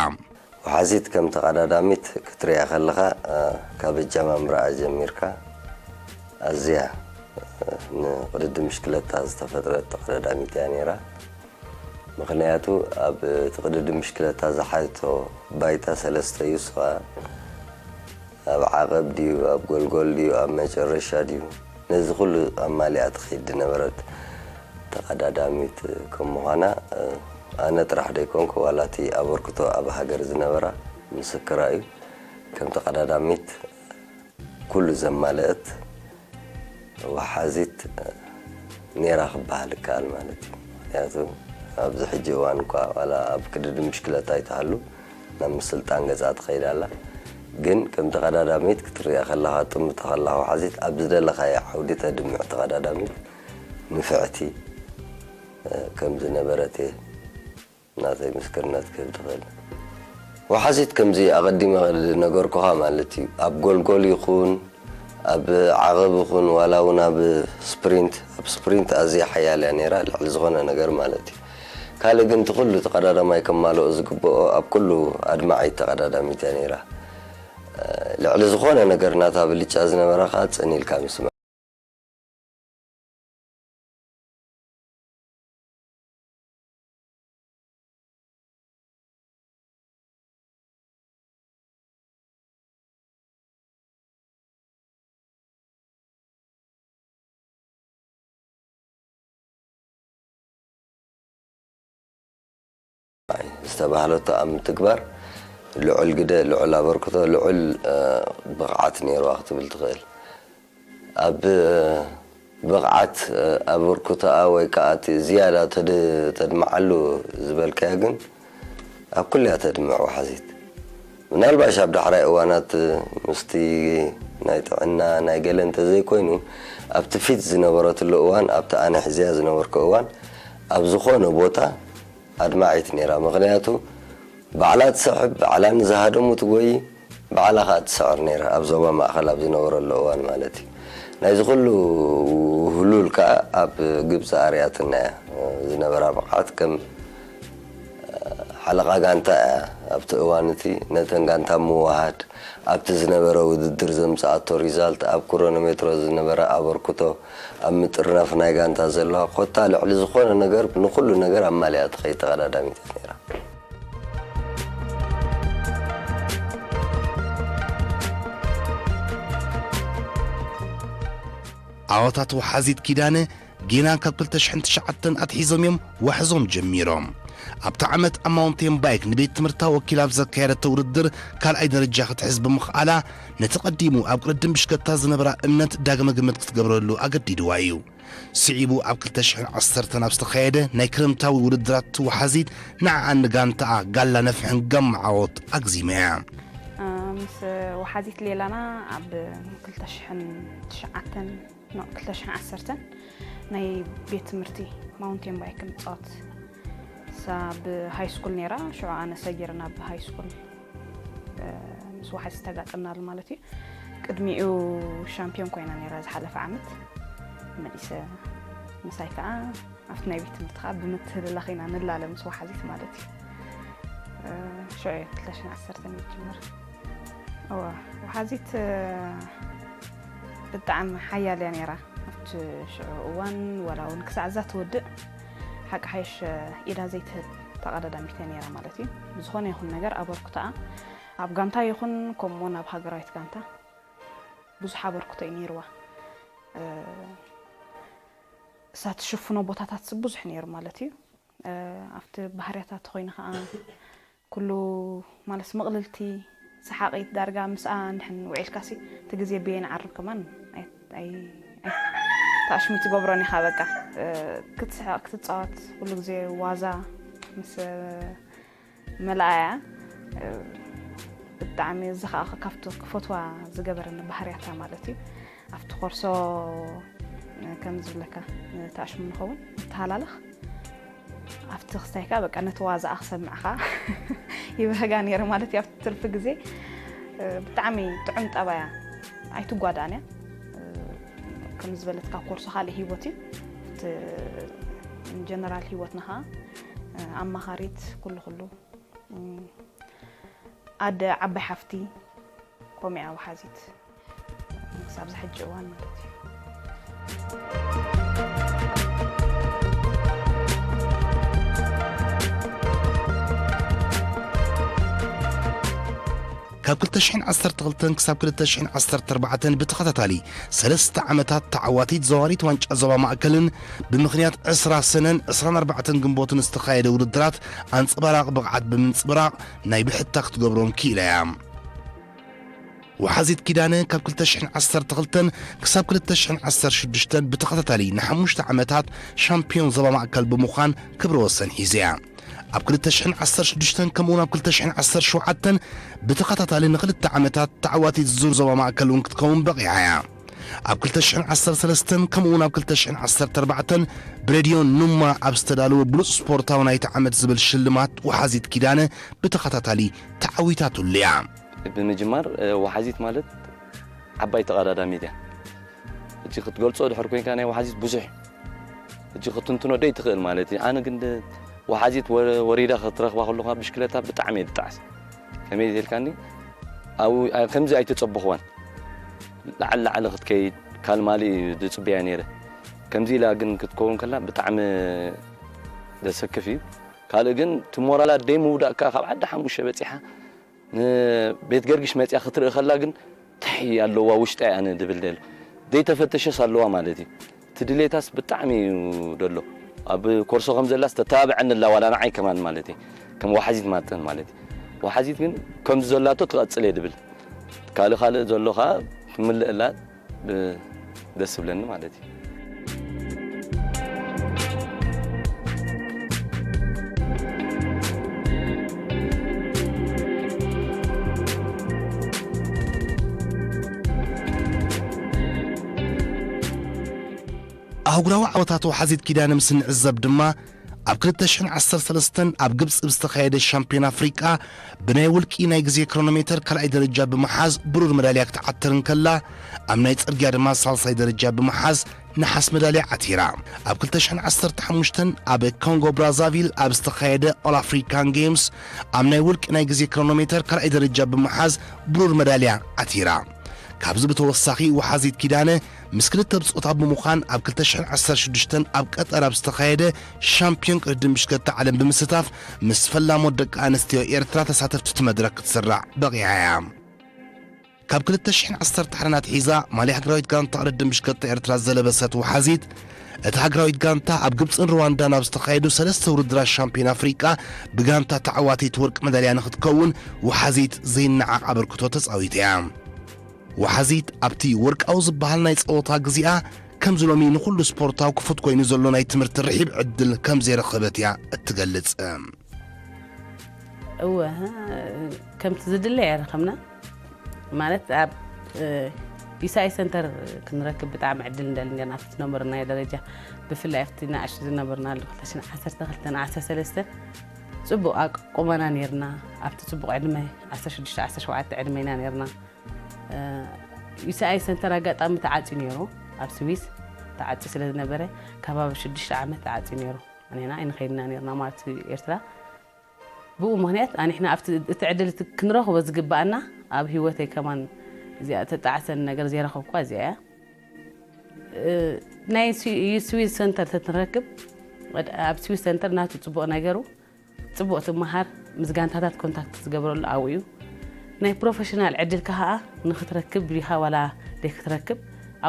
ወሓዚት ከም ተቐዳዳሚት ክትሪኣ ከለኻ ካብ ኣጀማምራኣ ጀሚርካ ኣዝያ ንቕድድም ብሽክለታ ዝተፈጥረት ተቐዳዳሚት እያ ነይራ። ምኽንያቱ ኣብ እቲ ቅድድም ብሽክለታ ዝሓቶ ባይታ ሰለስተ እዩ። እሱ ኸኣ ኣብ ዓቐብ ድዩ፣ ኣብ ጎልጎል ድዩ፣ ኣብ መጨረሻ ድዩ፣ ነዚ ኩሉ ኣማሊኣ ትኸይድ ዝነበረት ተቐዳዳሚት ከም ምዃና ኣነ ጥራሕ ደይኮንኩ ዋላ እቲ ኣበርክቶ ኣብ ሃገር ዝነበራ ምስክራ እዩ። ከም ተቐዳዳሚት ኩሉ ዘማለአት ወሓዚት ነይራ ክበሃል ይከኣል ማለት እዩ። ምክንያቱ ኣብዚ ሕጂ እዋን እኳ ዋላ ኣብ ቅድድም ብሽክለታ ኣይትሃሉ ናብ ምስልጣን ገጻ ትኸይድ ኣላ። ግን ከም ተቐዳዳሚት ክትሪኣ ከለኻ፣ ጥምታ ከለኻ፣ ወሓዚት ኣብ ዝደለኻዮ ዓውዲ ተድምዕ ተቐዳዳሚት ንፍዕቲ፣ እ፣ ከም ዝነበረት እየ ናተይ ምስክርነት ክህብ ዝኽእል። ወሓዚት ከምዚ ኣቐዲመ ዝነገርኩኻ ማለት እዩ። ኣብ ጎልጎል ይኹን፣ ኣብ ዓቐብ ይኹን፣ ዋላ እውን ኣብ ስፕሪንት፣ ኣብ ስፕሪንት ኣዝያ ሓያል እያ ነይራ፣ ልዕሊ ዝኾነ ነገር ማለት እዩ። ካልእ ግን እቲ ኩሉ ተቐዳዳማይ ከማልኦ ዝግብኦ ኣብ ኩሉ ኣድማዒት ተቐዳዳሚት እያ ነይራ። ልዕሊ ዝኾነ ነገር ናታ ብልጫ ዝነበራ ኸኣ ጽን ኢልካ ምስማዕ። ዝተባህለቶ ኣብ ምትግባር ልዑል ግደ፣ ልዑል ኣበርክቶ፣ ልዑል፣ እ፣ ብቕዓት ነይርዋ ክትብል ትኽእል። ኣብ ብቕዓት፣ እ፣ ኣበርክቶኣ ወይ ከኣ እቲ ዝያዳ ተድ-፣ ተድምዓሉ ዝበልካዮ ግን ኣብ ኩሉ እያ ተድምዕ ወሓዚት። ምናልባሽ ኣብ ዳሕራይ እዋናት ምስቲ ናይ ጥዕና ናይ ገለ እንተዘይኮይኑ፣ ኣብቲ ፊት ዝነበረትሉ እዋን፣ ኣብቲ ኣነ ሒዘያ ዝነበርኩ እዋን፣ ኣብ ዝኾነ ቦታ ኣድማዒት ነይራ። ምኽንያቱ ባዕላ ትስሕብ፣ ባዕላ ንዝሃደሙ ትጎይ፣ ባዕላ ኸኣ ትስዕር ነይራ፣ ኣብ ዞባ ማእኸል ኣብ ዝነበረሉ እዋን ማለት እዩ። ናይዚ ኩሉ ውህሉል ከኣ ኣብ ግብጺ ኣርእያትና እያ። ዝነበራ ብቕዓት ከም ሓለቓ ጋንታ እያ ኣብቲ እዋን እቲ ነተን ጋንታ ምውሃድ፣ ኣብቲ ዝነበረ ውድድር ዘምጽኣቶ ሪዛልት፣ ኣብ ክሮኖሜትሮ ዝነበረ ኣበርክቶ፣ ኣብ ምጥርናፍ ናይ ጋንታ ዘለዋ፣ ኮታ ልዕሊ ዝኾነ ነገር ንኹሉ ነገር ኣማሊኣ ትኸይድ ተቐዳዳሚት እያ ነይራ። ዓወታት ወሓዚት ኪዳነ ጌና ካብ ክልተ ሽሕን ትሽዓተን ኣትሒዞም እዮም ዋሕዞም ጀሚሮም። ኣብቲ ዓመት ኣብ ማውንቴን ባይክ ንቤት ትምህርታ ወኪላ ኣብ ዘካየደቶ ውድድር ካልኣይ ደረጃ ክትሕዝ ብምኽኣላ፣ ነቲ ቀዲሙ ኣብ ቅድድም ብሽከታ ዝነበራ እምነት ዳግመ ግምት ክትገብረሉ ኣገዲድዋ እዩ። ስዒቡ ኣብ ክልተ ሽሕን ዓሰርተን ኣብ ዝተኻየደ ናይ ክረምታዊ ውድድራት ወሓዚት ንዓኣን ንጋንታኣ ጋላ ነፍሕን ጋማ ዓወት ኣግዚመያ። እ፣ ምስ ወሓዚት ሌላና ኣብ ክልተ ሽሕን ትሽዓተን፣ ኖ፣ ክልተ ሽሕን ዓሰርተን ናይ ቤት ትምህርቲ ማውንቴን ባይክ ንጻወት። እሳ ብሃይ ስኩል ነይራ፣ ሽዑ ኣነ ሰጊረ ናብ ሃይ ስኩል፣ እ፣ ምስ ወሓዚት ተጋጠምናሉ ማለት እዩ። ቅድሚኡ ሻምፒዮን ኮይና ነይራ ዝሓለፈ ዓመት። መሊሰ ምሳይ ከኣ ኣብቲ ናይ ቤት ትምህርቲ ከኣ ብምትህልላኽ ኢና ንላለ ምስ ወሓዚት ማለት እዩ። እ፣ ሽዑ እዩ ክልተ ሽሕን ዓሰርተን እዩ ዝጅምር። እወ፣ ወሓዚት፣ እ፣ ብጣዕሚ ሓያል እያ ነይራ። ኣብቲ ሽዑ እዋን ዋላ እውን ክሳዕ እዛ ትወድእ ሓቂ ሓይሽ ኢዳ ዘይትህብ ተቐዳዳሚት እያ ነይራ ማለት እዩ። ብዝኾነ ይኹን ነገር ኣበርክቶኣ ኣብ ጋንታ ይኹን ከምኡ እውን ኣብ ሃገራዊት ጋንታ ብዙሕ ኣበርክቶ እዩ ነይርዋ። እ፣ እሳ ትሽፍኖ ቦታታት ብዙሕ ነይሩ ማለት እዩ። እ፣ ኣብቲ ባህርያታት ተኾይኑ ኸዓ ኩሉ ማለት ምቕልልቲ፣ ሰሓቒት፣ ዳርጋ ምስኣ እንድሕን ውዒልካሲ እቲ ግዜ በየን ዓርብ ከማን ኣይ-፣ ኣይ-፣ ኣይ-፣ ታሽሚ ትገብሮን ኢኻ። በቃ፣ እ፣ ክትስሕቕ፣ ክትጻወት፣ ኩሉ ግዜ ዋዛ ምስ፣ እ፣ መላኣያ፣ እ፣ ብጣዕሚ እዚ ኸኣ ካብቲ ክፈትዋ ዝገበረኒ ባህርያታ ማለት እዩ። ኣብቲ ኮርሶ፣ እ፣ ከም ዝብለካ፣ እ፣ ታሽሙ ንኸውን፣ ንተሃላለኽ። ኣብቲ ክስታይ ከኣ በቃ ነቲ ዋዛኣ ክሰምዕኻ ይብህጋ ነይረ ማለት እዩ። ኣብቲ ትርፊ ግዜ፣ እ፣ ብጣዕሚ ጥዑም ጠባያ ኣይትጓዳእን እያ። እ፣ ከም ዝበለትካ ኮርሶ ካልእ ህይወት እዩ። እቲ ጀነራል ህይወትና ከኣ፣ እ፣ ኣማኻሪት ኩሉ ኩሉ፣ እ፣ ኣደ ዓባይ ሓፍቲ ከምኡ እያ ወሓዚት። ክሳብ ዝሕጂ እዋን ማለት እዩ። ካብ ክልተ ሽሕን ዓሰርተ ክልተን ክሳብ ክልተ ሽሕን ዓሰርተ ኣርባዕተን ብተኸታታሊ ሰለስተ ዓመታት ተዓዋቲት ዘዋሪት ዋንጫ ዞባ ማእከልን ብምኽንያት ዕስራ ሰነን ዕስራን ኣርባዕተን ግንቦትን ዝተኻየደ ውድድራት ኣንጸባራቕ ብቕዓት ብምንጽብራቕ ናይ ብሕታ ክትገብሮን ክኢላ እያ። ወሓዚት ኪዳነ ካብ ክልተ ሽሕን ዓሰርተ ክልተን ክሳብ ክልተ ሽሕን ዓሰርተ ሽዱሽተን ብተኸታታሊ ንሓሙሽተ ዓመታት ሻምፒዮን ዞባ ማእከል ብምዃን ክብረ ወሰን ሒዘያ። ኣብ ክልተ ሽሕን ዓሰርተ ሽዱሽተን ከምኡውን ኣብ ክልተ ሽሕን ዓሰርተ ሸውዓተን ብተኸታታሊ ንኽልተ ዓመታት ተዓዋቲት ዙር ዞባ ማእከል እውን ክትከውን በቒዓ እያ። ኣብ ክልተ ሽሕን ዓሰርተ ሰለስተን ከምኡውን ኣብ ክልተ ሽሕን ዓሰርተ ኣርባዕተን ብሬድዮ ኑማ ኣብ ዝተዳለወ ብሉጽ ስፖርታዊ ናይቲ ዓመት ዝብል ሽልማት ወሓዚት ኪዳነ ብተኸታታሊ ተዓዊታትሉ እያ። ብምጅማር፣ እ፣ ወሓዚት ማለት ዓባይ ተቐዳዳሚት እያ። ሕጂ ክትገልጾ ድሕር ኮይንካ ናይ ወሓዚት ብዙሕ እዩ። ሕጂ ክትንትኖ ደይ ትኽእል ማለት እዩ። ኣነ ግን ድ-፣ ወሓዚት ወ-፣ ወሪዳ ክትረኽባ ከለኻ ብሽክለታ ብጣዕሚ እየ ዝጠዓስ። ከመይ ኢልካኒ? ኣብኡ፣ ኣ-፣ ከምዚ ኣይተጸበኽዋን። ላዕሊ ላዕሊ ክትከይድ ካልማሊ እዩ ዝጽበያ ነይረ። ከምዚ ኢላ ግን ክትከውን ከላ ብጣዕሚ ዘሰክፍ እዩ። ካልእ ግን እቲ ሞራላ ደይ ምውዳእ ከኣ ካብ ዓዲ ሓሙሽተ በጺሓ ንቤት ገርግሽ መጽያ ክትርኢ ከላ ግን እንታይ ኣለዋ ውሽጣ እያ ኣነ ድብል ደሎ። ዘይተፈተሸስ ኣለዋ ማለት እዩ። እቲ ድሌታስ ብጣዕሚ እዩ ደሎ። ኣብ ኮርሶ ከም ዘላስ ተተባብዐኒ ኣላ ዋላ ንዓይ ከማን ማለት እዩ። ከም ወሓዚት ማጠን ማለት እዩ። ወሓዚት ግን ከምዚ ዘላቶ ትቐጽል እየ ድብል። ካልእ ካልእ ዘሎ ኸዓ ትምልእ ኣላ ብ-፣ ደስ ዝብለኒ ማለት እዩ። ኣህጉራዊ ዓወታት ወሓዚት ኪዳነ ምስ ንዕዘብ ድማ፣ ኣብ ክልተ ሽሕን ዓሰርተ ሰለስተን ኣብ ግብጺ ብዝተኻየደ ሻምፒዮን ኣፍሪቃ ብናይ ውልቂ ናይ ግዜ ክሮኖሜተር ካልኣይ ደረጃ ብምሓዝ ብሩር መዳልያ ክትዓትር እንከላ፣ ኣብ ናይ ጽርግያ ድማ ሳልሳይ ደረጃ ብምሓዝ ነሓስ መዳልያ ዓቲራ። ኣብ ክልተ ሽሕን ዓሰርተ ሓሙሽተን ኣብ ኮንጎ ብራዛቪል ኣብ ዝተኻየደ ኦል ኣፍሪካን ጌምስ ኣብ ናይ ውልቂ ናይ ግዜ ክሮኖሜተር ካልኣይ ደረጃ ብምሓዝ ብሩር መዳልያ ዓቲራ። ካብዚ ብተወሳኺ ወሓዚት ኪዳነ ምስ ክልተ ብጾታ ብምዃን ኣብ ክልተ ሽሕን ዓሰርተ ሽዱሽተን ኣብ ቀጠር ኣብ ዝተኻየደ ሻምፒዮን ቅድድም ብሽክለታ ዓለም ብምስታፍ ምስ ፈላሞት ደቂ ኣንስትዮ ኤርትራ ተሳተፍቲ እቲ መድረኽ ክትስራዕ በቒዓ እያ። ካብ ክልተ ሽሕን ዓሰርተ ሓደን ኣትሒዛ ማልያ ሃገራዊት ጋንታ ቅድድም ብሽክለታ ኤርትራ ዝለበሰት ወሓዚት፣ እታ ሃገራዊት ጋንታ ኣብ ግብጽን ሩዋንዳን ኣብ ዝተኻየዱ ሰለስተ ውድድራት ሻምፒዮን ኣፍሪቃ ብጋንታ ተዓዋቲት ወርቂ መዳልያ ንኽትከውን ወሓዚት ዘይነዓቕ ኣበርክቶ ተጻዊታ እያ። ወሓዚት ኣብቲ ወርቃዊ ዝበሃል ናይ ጸወታ ግዜኣ ከምዚ ሎሚ ንኹሉ ስፖርታዊ ክፉት ኮይኑ ዘሎ ናይ ትምህርቲ ርሒብ ዕድል ከም ዘይረኸበት እያ እትገልጽ። እወ፣ ከምቲ ዝድለ ኣይረኸብና። ማለት ኣብ፣ እ፣ ኢሳይ ሰንተር ክንረክብ ብጣዕሚ ዕድል ንደሊ ነርና ኣብቲ ዝነበርናዮ ደረጃ፣ ብፍላይ ኣብቲ ንኣሽቱ ዝነበርናሉ ክልተ ሽሕን ዓሰርተ ክልተን ዓሰርተ ሰለስተን ጽቡቕ ኣቅ-፣ ቁመና ነርና። ኣብቲ ጽቡቕ ዕድመ ዓሰርተ ሽዱሽተ ዓሰርተ ሸውዓተ ዕድመ ኢና ነርና። እ፣ ዩ ሲ ኣይ ሰንተር ኣጋጣሚ ተዓጽዩ ነይሩ። ኣብ ስዊስ ተዓጽዩ ስለ ዝነበረ፣ ከባቢ ሽዱሽተ ዓመት ተዓጽዩ ነይሩ። ኣንሕና ኣይንኸይድና ነርና ማለት እዩ ኤርትራ። ብኡ ምኽንያት ኣንሕና ኣብቲ፣ እቲ ዕድል እቲ ክንረኽቦ ዝግብኣና ኣብ ህይወተይ ከማን እዚኣ ተጣዕሰን ነገር ዘይረኸብኳ እዚኣ እያ። እ፣ ናይ ስዊ-፣ ዩ ስዊስ ሰንተር ተትንረክብ፣ ወድ-፣ ኣብ ስዊስ ሰንተር ናቱ ጽቡቕ ነገሩ፣ ጽቡቕ ትመሃር፣ ምስ ጋንታታት ኮንታክት ዝገብረሉ ኣብኡ እዩ። ናይ ፕሮፌሽናል ዕድልካ ኸኣ ንኽትረክብ ዲኻ ዋላ ደይክትረክብ፣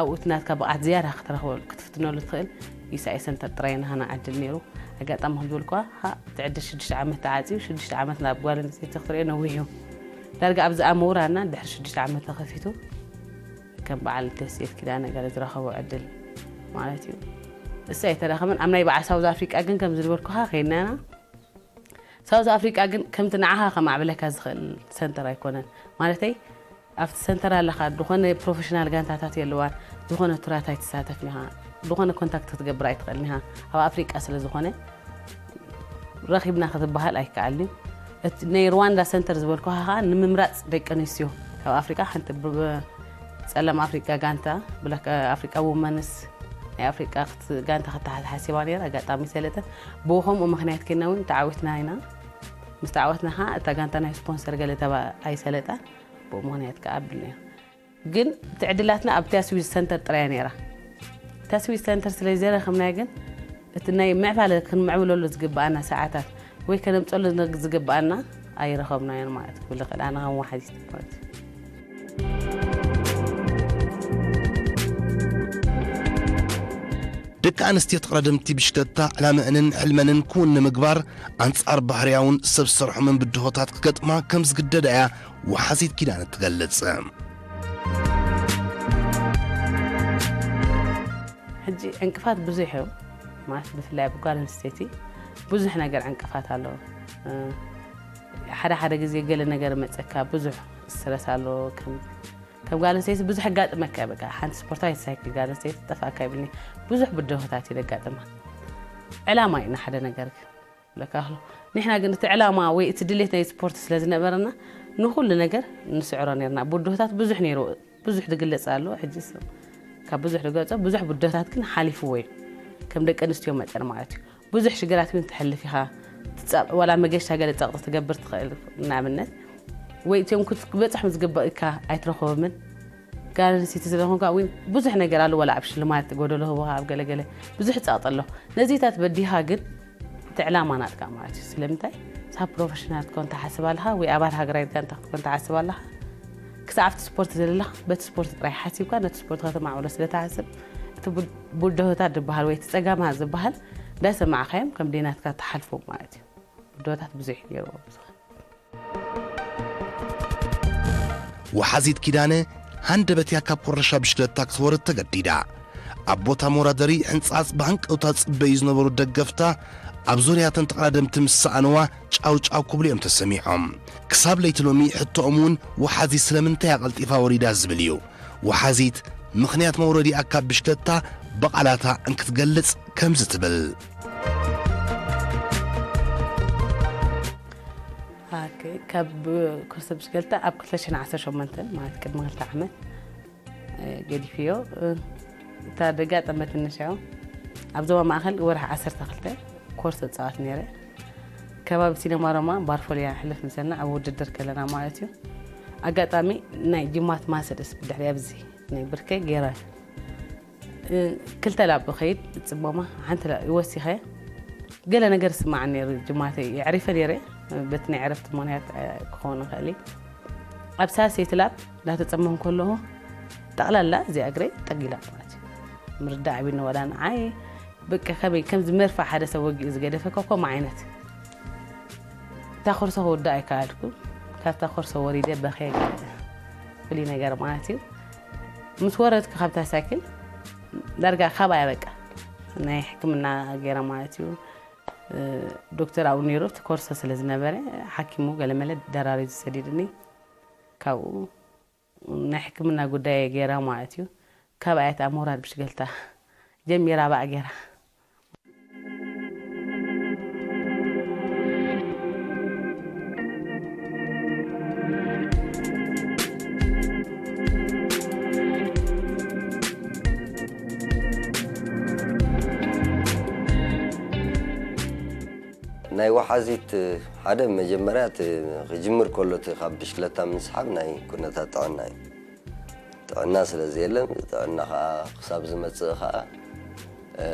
ኣብኡ እቲ ናትካ ብቕዓት ዝያዳ ክትረኽበሉ፣ ክትፍትነሉ ትኽእል። ዩ ሲ ኣይ ሰንተር ጥራይ ናህና ዕድል ነይሩ። ኣጋጣሚ ከም ዝበልኩዋ፣ ኸኣ እቲ ዕድል ሽዱሽተ ዓመት ተዓጽዩ፣ ሽዱሽተ ዓመት ናብ ጓል ኣንስተይቲ ክትርእዮ ነዊሕ እዩ። ዳርጋ ኣብ ዝኣመውራና ድሕሪ ሽዱሽተ ዓመት ተኸፊቱ፣ ከም በዓል ተስየት ኪዳነ ገለ ዝረኸቦ ዕድል ማለት እዩ። እሳ ኣይተረኸበን። ኣብ ናይ በዓል ሳውዝ ኣፍሪቃ ግን ከም ዝነበርኩኻ ከይድና ኢና። ሳውዝ ኣፍሪቃ ግን ከምቲ ንዓኻ ከማዕብለካ ዝኽእል ሰንተር ኣይኮነን። ማለተይ፣ ኣብቲ ሰንተር ኣለኻ፣ ዝኾነ ፕሮፌሽናል ጋንታታት የለዋን፣ ዝኾነ ቱራት ኣይትሳተፍን ኢኻ፣ ዝኾነ ኮንታክት ክትገብር ኣይትኽእልን ኢኻ። ኣብ ኣፍሪቃ ስለ ዝኾነ፣ ረኺብና ክትበሃል ኣይከኣልን እዩ። እቲ ናይ ሩዋንዳ ሰንተር ዝበልኩኻ ኸኣ ንምምራጽ ደቂ ኣንስትዮ ካብ ኣፍሪቃ ሓንቲ ብ-፣ ብ-፣ ጸላም ኣፍሪቃ ጋንታ፣ ብላክ ኣፍሪቃ ውመንስ ናይ ኣፍሪቃ ክት-፣ ጋንታ ክተሓዝ ሓሲባ ነይራ። ኣጋጣሚ ሰለጠ። ብኡ ከምኡ ምኽንያት ኬና እውን ተዓዊትና ኢና። ምስ ተዓወትና ኸኣ እታ ጋንታ ናይ ስፖንሰር ገለ ተባ-፣ ኣይሰለጣ። ብኡ ምኽንያት ከኣ ኣብልና። ግን እቲ ዕድላትና ኣብታ ስዊዝ ሰንተር ጥራይ እያ ነይራ። እታ ስዊዝ ሰንተር ስለ ዘይረኸብናዮ ግን፣ እቲ ናይ ምዕባለ ክንምዕብለሉ ዝግብኣና ሰዓታት ወይ ከነምጸሉ ዝግብኣና ኣይረኸብናዮን ማለት እዩ። ክብል ይኽእል ኣነ ከም ወሓዚት ማለት እዩ። ደቂ ኣንስትዮ ተቐዳደምቲ ብሽክለታ ዕላመአንን ሕልመንን ክውን ንምግባር ኣንጻር ባህርያውን ሰብ ዝሰርሖምን ብድሆታት ክገጥማ ከም ዝግደዳ እያ ወሓዚት ኪዳነ ትገልጽ። ሕጂ ዕንቅፋት ብዙሕ እዩ። ማለት ብፍላይ ኣብ ጓል ኣንስተይቲ ብዙሕ ነገር ዕንቅፋት ኣሎ። እ፣ ሓደ ሓደ ግዜ ገለ ነገር መጸካ፣ ብዙሕ ስትረስ ኣሎ። ከም፣ ከም ጓል ኣንስተይቲ ብዙሕ ኣጋጥመካ፣ በቃ ሓንቲ ስፖርታዊት ሳይክል ጓል ኣንስተይቲ ጠፋእካ ይብልኒ። ብዙሕ ብድሆታት እዩ ዘጋጥማ። ዕላማ እዩ ንሓደ ነገር ግን ለካ ኣኽሎ። ንሕና ግን እቲ ዕላማ ወይ እቲ ድሌት ናይ ስፖርት ስለ ዝነበረና ንኹሉ ነገር ንስዕሮ ነርና። ብድሆታት ብዙሕ ነይሩ፣ ብዙሕ ዝግለጽ ኣሎ። ሕጂ ስ-፣ ካብ ብዙሕ ዝገልጾ ብዙሕ ብድሆታት ግን ሓሊፍዎ እዩ። ከም ደቂ ኣንስትዮ መጠን ማለት እዩ። ብዙሕ ሽግራት እውን ትሕልፍ ኢኻ። ትጻ-፣ ዋላ መገሻ ገለ ጸቕጢ ትገብር ትኽእል፣ ንኣብነት። ወይ እቲኦም ክትበጽሖም ዝግባእካ ኣይትረኽቦምን። ጋር ኣንስተይቲ ስለ ዝኾንካ እውን ብዙሕ ነገር ኣሎ፣ ዋላ ኣብ ሽልማት ጎደሎ ህቦኻ ኣብ ገለገለ ብዙሕ ጸቕጢ ኣሎ። ነዚታት በዲኻ ግን እቲ ዕላማ ናትካ ማለት እዩ። ስለምንታይ? ሳብ ፕሮፌሽናል ክትኮን ትሓስብ ኣለኻ ወይ ኣባል ሃገራዊት ጋንታ ክትኮን ትሓስብ ኣለኻ። ክሳብ ኣብቲ ስፖርት ዘለኻ በቲ ስፖርት ጥራይ ሓሲብካ ነቲ ስፖርት ከተማዕብሎ ስለ ትሓስብ፣ እቲ ቡ-፣ ቡድሆታት ዝበሃል ወይ እቲ ጸጋማት ዝበሃል እንዳሰማዕካዮም ከም ደይናትካ ትሓልፎ ማለት እዩ። ቡድሆታት ብዙሕ እዩ ነይርዎ ብዙሕ። ወሓዚት ኪዳነ ሃንደበት እያ ካብ ኮረሻ ብሽክለታ ክትወርድ ተገዲዳ። ኣብ ቦታ መወዳደሪ ሕንጻጽ ብሃንቀውታ ዝጽበዩ ዝነበሩ ደገፍታ ኣብ ዙርያተን ተቐዳደምቲ ምስ ሰኣንዋ ጫው ጫው ክብሉ እዮም ተሰሚዖም። ክሳብ ለይቲ ሎሚ ሕቶኦም እውን ወሓዚት ስለምንታይ እያ ቀልጢፋ ወሪዳ ዝብል እዩ። ወሓዚት ምኽንያት መውረዲኣ ካብ ብሽክለታ ብቓላታ እንክትገልጽ ከምዚ ትብል። ኦኬ፣ ካብ ኮርስ ብሽክለታ ኣብ ክልተ ሽሕን ዓሰርተ ሸሞንተን ማለት ቅድሚ ክልተ ዓመት፣ እ፣ ገዲፍዮ። እ፣ እታ ደጋ ጠመትኒ ሽዑ ኣብ ዞባ ማእኸል ወርሒ ዓሰርተ ክልተ ኮርስ እፃወት ነይረ። ከባቢ ሲነማ ሮማ ባርፎልያ ሕልፍ ምሰልና ኣብ ውድድር ከለና ማለት እዩ። ኣጋጣሚ ናይ ጅማት ማሰልስ ብድሕሪ ኣብዚ ናይ ብርከይ ገይረ፣ እ፣ ክልተ ላብ ብኸይድ ጽመማ ሓንቲ ላብ ይወሲኸ። ገለ ነገር ስማዕ ነይሩ ጅማተይ የዕሪፈ ነይረ። በቲ ናይ ዕረፍቲ ምኽንያት፣ እ፣ ክኸውን ይኽእል እዩ። ኣብ ሳልሰይቲ ላብ እንዳተጸመም ከለኹ ጠቕላላ እዚኣ እግረይ ጠጊላ ማለት እዩ። ምርዳእ ኣቢኒ ወላ ንዓይ በቃ ከመይ ከምዚ መርፋ ሓደ ሰብ ወጊኡ ዝገደፈካ ከምኡ ዓይነት። እታ ኮርሶ ክውዳእ ኣይከኣልኩ። ካብታ ኮርሶ ወሪደ በኸየ ገለ ፍሉይ ነገር ማለት እዩ። ምስ ወረድኩ ካብታ ሳይክል ዳርጋ ካባያ በቃ ናይ ሕክምና ገይረ ማለት እዩ። እ፣ ዶክተር ኣብኡ ነይሩ እቲ ኮርሶ ስለ ዝነበረ ሓኪሙ ገለመለ ደራሪቡ ዝሰዲድኒ ካብኡ ናይ ሕክምና ጉዳይ ገይራ ማለት እዩ። ካብ ኣያት ኣሞራድ ብሽገልታ ጀሚራ ባዕ ገይራ። ናይ ወሓዚት ሓደ መጀመርያ እቲ ክጅምር ከሎ እቲ ካብ ብሽክለታ ምስሓብ ናይ ኩነታት ጥዕና እዩ። ጥዕና ስለ ዘየለ ጥዕና ከዓ ክሳብ ዝመፅእ ከዓ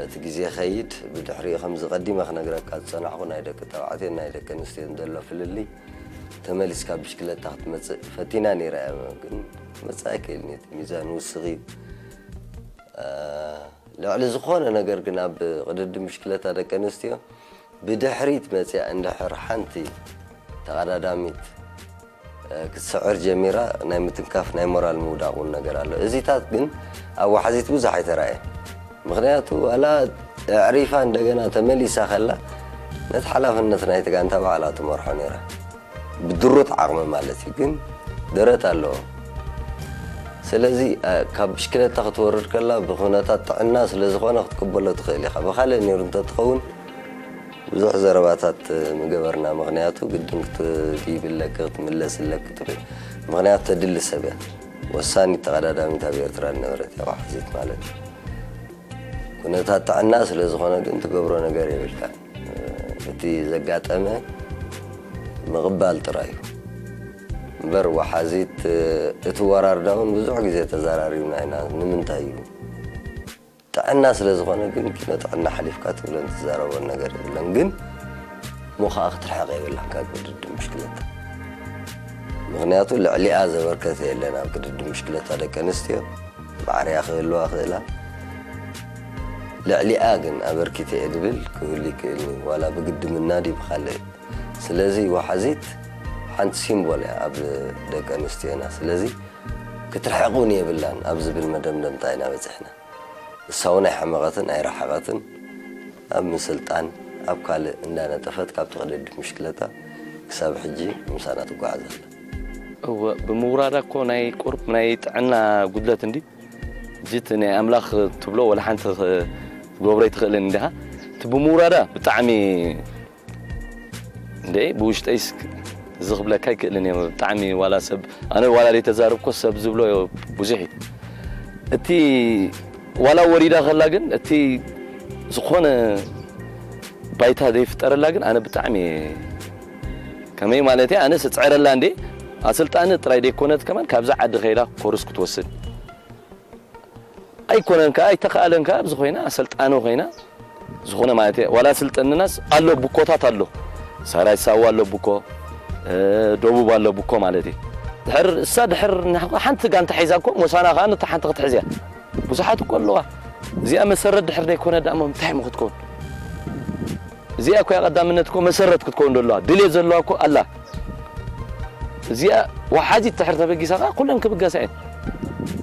እቲ ግዜ ከይድ ብድሕሪኡ ከምዚ ቀዲመ ክነግረካ ዝፀናሕኩ ናይ ደቂ ተባዕትዮን ናይ ደቂ ኣንስትዮን ዘሎ ፍልልይ ተመሊስካ ብሽክለታ ክትመፅእ ፈቲና ነይራ እያ ግን መፅእ ኣይክእልን እዩ። እቲ ሚዛን ውስኽ እዩ። ልዕሊ ዝኾነ ነገር ግን ኣብ ቅድድም ብሽክለታ ደቂ ኣንስትዮ ብድሕሪት መፅያ እንድሕር ሓንቲ ተቐዳዳሚት ክትስዕር ጀሚራ ናይ ምትንካፍ ናይ ሞራል ምውዳቕ እውን ነገር ኣሎ። እዚታት ግን ኣብ ዋሕዚት ብዙሕ ኣይተራእየን። ምኽንያቱ ዋላ ኣዕሪፋ እንደገና ተመሊሳ ከላ ነቲ ሓላፍነት ናይቲ ጋንታ ባዕላ ትመርሖ ነይራ። ብድሩት ዓቕሚ ማለት እዩ፣ ግን ደረት ኣለዎ። ስለዚ ካብ ብሽክለታ ክትወርድ ከላ ብኩነታት ጥዕና ስለ ዝኾነ ክትቅበሎ ትኽእል ኢኻ። ብኻልእ ነይሩ እንተትኸውን ብዙሕ ዘረባታት ምገበርና፣ ምኽንያቱ ግድን ክትድይብ ኣለኪ፣ ክትምለስ ኣለኪ ትብል፣ ምኽንያቱ ተድሊ ሰብ እያ። ወሳኒት ተቐዳዳሚት ኣብ ኤርትራ ዝነበረት እያ፣ ዋሕዚት ማለት እዩ። ኩነታት ጥዕና ስለ ዝኾነ ግን ትገብሮ ነገር የብልካን። እቲ ዘጋጠመ ምቕባል ጥራይ እዩ እምበር፣ ወሓዚት እቲ ወራርዳ እውን ብዙሕ ግዜ ተዘራሪብና ኢና። ንምንታይ እዩ? ጥዕና ስለ ዝኾነ ግን ኪኖ ጥዕና ሓሊፍካ ትብለን ትዛረቦን ነገር የብለን። ግን እሞ ከዓ ክትርሕቕ የብላን ካብ ቅድድም ብሽክለታ። ምኽንያቱ ልዕሊኣ ዘበርከተ የለን ኣብ ቅድድም ብሽክለታ ደቂ ኣንስትዮ። ማዕርያ ክህልዋ ክእላ። ልዕሊኣ ግን ኣበርኪተ እየ ድብል ክህሉ ይክእል እዩ። ዋላ ብግዲ ምናድ እዩ ብኻልእ። ስለዚ ወሓዚት ሓንቲ ሲምቦል እያ ኣብ ደቂ ኣንስትዮና። ስለዚ ክትርሕቕ እውን የብላን ኣብ ዝብል መደምደምታ ኢና በፂሕና። እሳ እውን ኣይሓመቐትን ኣይረሓቐትን። ኣብ ምስልጣን ኣብ ካልእ እንዳነጠፈት ካብቲ ቅድድም ብሽክለታ ክሳብ ሕጂ ምሳና ትጓዓዝ ኣላ። እወ፣ ብምውራዳ እኮ ናይ ቁርብ ናይ ጥዕና ጉድለት እንዲ ጅት ናይ ኣምላኽ ትብሎ ወላ ሓንቲ ክገብሮ ኣይትኽእልን እንዲኻ። እቲ ብምውራዳ ብጣዕሚ እንደ ብውሽጠይስ እዚ ክብለካ ኣይክእልን እየ። ብጣዕሚ ዋላ ሰብ ኣነ ዋላ ዘይተዛረብኮ ሰብ ዝብሎ ብዙሕ እዩ። እቲ ዋላ ወሪዳ ከላ ግን እቲ ዝኾነ ባይታ ዘይፍጠረላ ግን ኣነ ብጣዕሚ እየ ከመይ ማለት እየ ኣነ ስፅዕረላ እንዴ ኣሰልጣኒ ጥራይ ዘይኮነት ከማን ካብዛ ዓዲ ከይዳ ኮርስ ክትወስድ ኣይኮነን ከኣ ኣይተኻእለን ከኣ ኣብዚ ኮይና ኣሰልጣኒ ኮይና ዝኾነ ማለት እየ ዋላ ስልጠንናስ ኣሎ ቡኮታት ኣሎ ሳራይ ሳዋ ኣሎ ቡኮ እ፣ ደቡብ ኣሎ ቡኮ ማለት እዩ ድሕር እሳ ድሕር ናሕቆ ሓንቲ ጋንታ ሒዛ እኮ ሞሳና ከኣ ነታ ሓንቲ ክትሕዝያ ብዙሓት እኮ ኣለዋ እዚኣ መሰረት ድሕር ዘይኮነ ደኣ እሞ እንታይ እሞ ክትከውን እዚኣ እኮ እያ ቀዳምነት እኮ መሰረት ክትከውን ዘለዋ ድልየት ዘለዋ እኮ ኣላ እዚኣ ወሓዚት ድሕር ተበጊሳ ከዓ ኩለን ክብገሳ እየን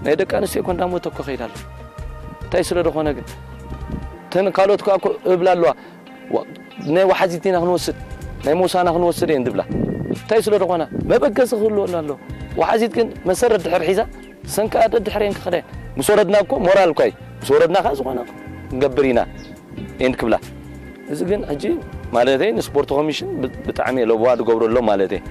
ናይ ደቂ ኣንስትዮ እኮ እንዳሞተ እኮ ከይዳ ኣሎ እንታይ ስለ ዝኾነ ግን ተን ካልኦት ከዓ እኮ እብላ ኣለዋ ዋ- ናይ ወሓዚት ኢና ክንወስድ ናይ ሞሳና ክንወስድ እየን ዝብላ እንታይ ስለ ዝኾና መበገሲ ክህልወና ኣሎ ወሓዚት ግን መሰረት ድሕር ሒዛ ሰን ከዓ ደድሕር እየን ክኸዳ እየን ምስ ወረድና እኮ ሞራል እኳ እዩ ምስ ወረድና ከዓ ዝኾነ ክንገብር ኢና እየን ክብላ እዚ ግን ሕጂ ማለተይ ንስፖርት ኮሚሽን ብ- ብጣዕሚ ለበዋ ዝገብሩ ኣሎ ማለተይ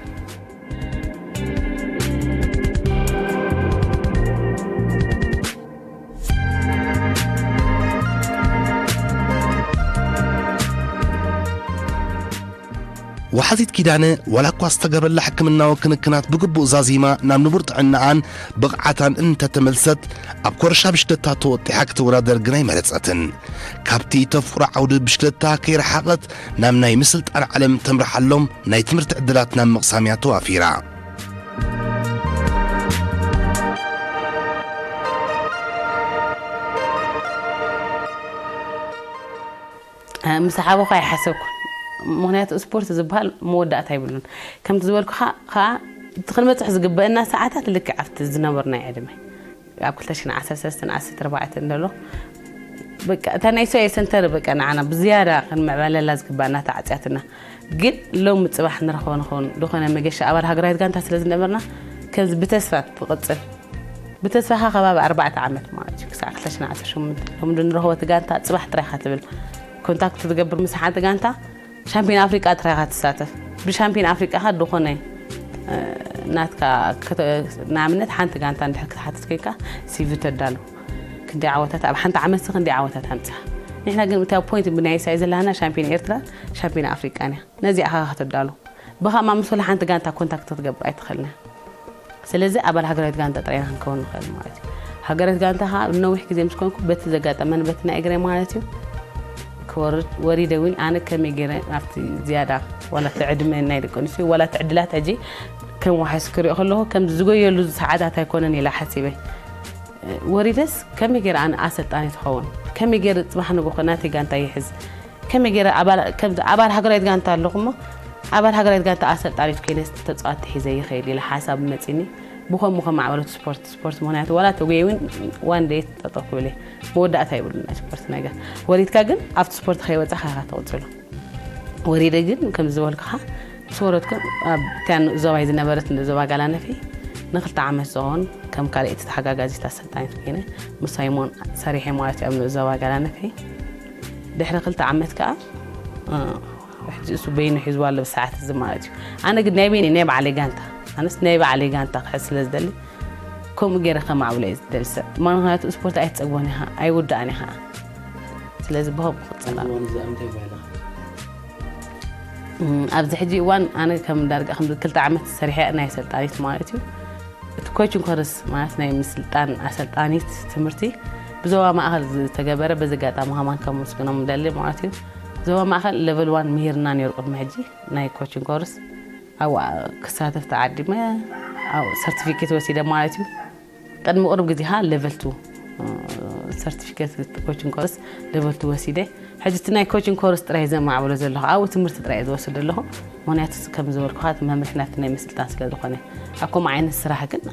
ወሓዚት ኪዳነ ዋላ እኳ ዝተገብረላ ሕክምናዊ ክንክናት ብግቡእ ዛዚማ ናብ ንቡር ጥዕናኣን ብቕዓታን እንተተመልሰት ኣብ ኮረሻ ብሽክለታ ተወጢሓ ክትወዳደር ግን ኣይመረጸትን። ካብቲ ተፍቅሮ ዓውዲ ብሽክለታ ከይረሓቐት ናብ ናይ ምስልጣን ዓለም ተምርሓሎም ናይ ትምህርቲ ዕድላት ናብ ምቕሳም እያ ተዋፊራ። ምስ ሓበኹ ኣይሓሰብኩን ምክንያቱ ስፖርት ዝበሃል መወዳእታ ይብሉን ከምቲ ዝበልኩ ከዓ እቲ ክንበፅሕ ዝግበአና ሰዓታት ልክዕ ኣብቲ ዝነበርና ዕድመ ኣብ ክልተ ሽሕን ዓሰርተ ሰለስተን ዓሰርተ ኣርባዕተን ዘሎ በቃ እታ ናይ ሶየ ሰንተር በቃ ንዓና ብዝያዳ ክንምዕባለላ ዝግባና ተዓፅያትና ግን ሎም ምፅባሕ ንረኽቦ ንኸውን ዝኾነ መገሻ ኣባል ሃገራዊት ጋንታ ስለ ዝነበርና ከምዚ ብተስፋ ትቕፅል ብተስፋኻ ከባቢ ኣርባዕተ ዓመት ማለት እዩ ክሳዕ ክልተ ሽሕን ዓሰርተ ሸሞንተን ሎም ንረኽቦ እቲ ጋንታ ፅባሕ ጥራይ ኢኻ ትብል ኮንታክት ትገብር ምስ ሓንቲ ጋንታ ሻምፒዮን ኣፍሪቃ ጥራይ ኢኻ ትሳተፍ ብሻምፒዮን ኣፍሪቃ ኻ ዝኾነ ናትካ ንኣብነት ሓንቲ ጋንታ እንድሕር ክትሓትት ኮይንካ ሲቪ ተዳሉ ክንደይ ዓወታት ኣብ ሓንቲ ዓመት ክንደይ ዓወታት ኣምፅኻ ንሕና ግን እታ ፖይንት ብናይ ሳይ ዘለና ሻምፒዮን ኤርትራ ሻምፒዮን ኣፍሪቃን እያ ነዚኣ ኻ ከተዳሉ ብኸማ ምስ ወላ ሓንቲ ጋንታ ኮንታክት ክትገብር ኣይትኽእልና ስለዚ ኣባል ሃገራዊት ጋንታ ጥራይ ኢና ክንከውን ንኽእል ማለት እዩ። ሃገራዊት ጋንታ ከዓ ነዊሕ ግዜ ምስ ኮንኩ በቲ ዘጋጠመን በቲ ናይ እግረይ ማለት እዩ ክወርድ ወሪደ እውን ኣነ ከመይ ገይረ ናብቲ ዝያዳ ዋላ እቲ ዕድመ ናይ ደቂ ኣንስትዮ ዋላ እቲ ዕድላት ሕጂ ከም ዋሕስ ክሪኦ ከለኹ ከም ዝጎየሉ ሰዓታት ኣይኮነን ኢለ ሓሲበ ወሪደስ ከመይ ገይረ ኣነ ኣሰልጣኒ ትኸውን ከመይ ገይረ ፅባሕ ንጎ ናተይ ጋንታ ይሕዝ ከመይ ገይረ ኣባል ከምዚ ኣባል ሃገራዊት ጋንታ ኣለኹ እሞ ኣባል ሃገራዊት ጋንታ ኣሰልጣኒት ኮይነ ተፃዋቲ ሒዘ ይኽእል ኢለ ሓሳብ መፂኒ ብኸምኡ ከማዕበለቱ ስፖርት ስፖርት ምክንያቱ ዋላ ተጉየ እውን ዋን ደይ ጠጠው ክብል እየ መወዳእታ ይብሉ ናይ ስፖርት ነገር ወሪድካ ግን ኣብቲ ስፖርት ከይወፃ ካካ ተቕፅሎ ወሪደ ግን ከም ዝበልኩኻ ምስ ወረድኩ ኣብ እቲያ ንኡስ ዞባይ ዝነበረት ንኡስ ዞባ ጋላነፊ ንክልተ ዓመት ዝኸውን ከም ካልኣይቲ ተሓጋጋዚት ኣሰልጣኒት ኮይነ ምስ ሳይሞን ሰሪሐ ማለት እዩ ኣብ ንኡስ ዞባ ጋላነፊ ድሕሪ ክልተ ዓመት ከዓ ሕጂ እሱ በይኑ ሒዝዋ ኣሎ ብሰዓት እዚ ማለት እዩ ኣነ ግን ናይ በይኒ ናይ ባዕለይ ጋንታ ኣነስ ናይ ባዕለይ ጋንታ ክሕዝ ስለ ዝደሊ ከምኡ ገይረ ከማዕብሎ እየ ዝደሊ ሰብ ምክንያቱ ስፖርት ኣይትፀግቦን ኢኻ ኣይውዳእን ኢኻ ስለዚ ብኸምኡ ክፀላ ኣብዚ ሕጂ እዋን ኣነ ከም ዳርጋ ከም ክልተ ዓመት ሰሪሐ ናይ ኣሰልጣኒት ማለት እዩ እቲ ኮችን ኮርስ ማለት ናይ ምስልጣን ኣሰልጣኒት ትምህርቲ ብዞባ ማእኸል ዝተገበረ በዚ ኣጋጣሚ ከማን ከመስግኖም ደሊ ማለት እዩ ዞባ ማእኸል ሌቨል ዋን ምሂርና ነይሩ ቅድሚ ሕጂ ናይ ኮችን ኮርስ ኣብኡ ክሳተፍ ተዓዲመ ኣብኡ ሰርቲፊኬት ወሲደ ማለት እዩ ቅድሚ ቅሩብ ግዜ ከዓ ሌቨል ቱ ሰርቲፊኬት ኮችን ኮርስ ሌቨል ቱ ወሲደ ሕጂ እቲ ናይ ኮችን ኮርስ ጥራይ ዘማዕብሎ ዘለኹ ኣብኡ ትምህርቲ ጥራይ ዝወስድ ዘለኹ ምክንያቱ ከም ዝበልኩኻ እቲ መምርሒ ናብቲ ናይ ምስልጣን ስለ ዝኾነ ኣብ ከምኡ ዓይነት ስራሕ ግን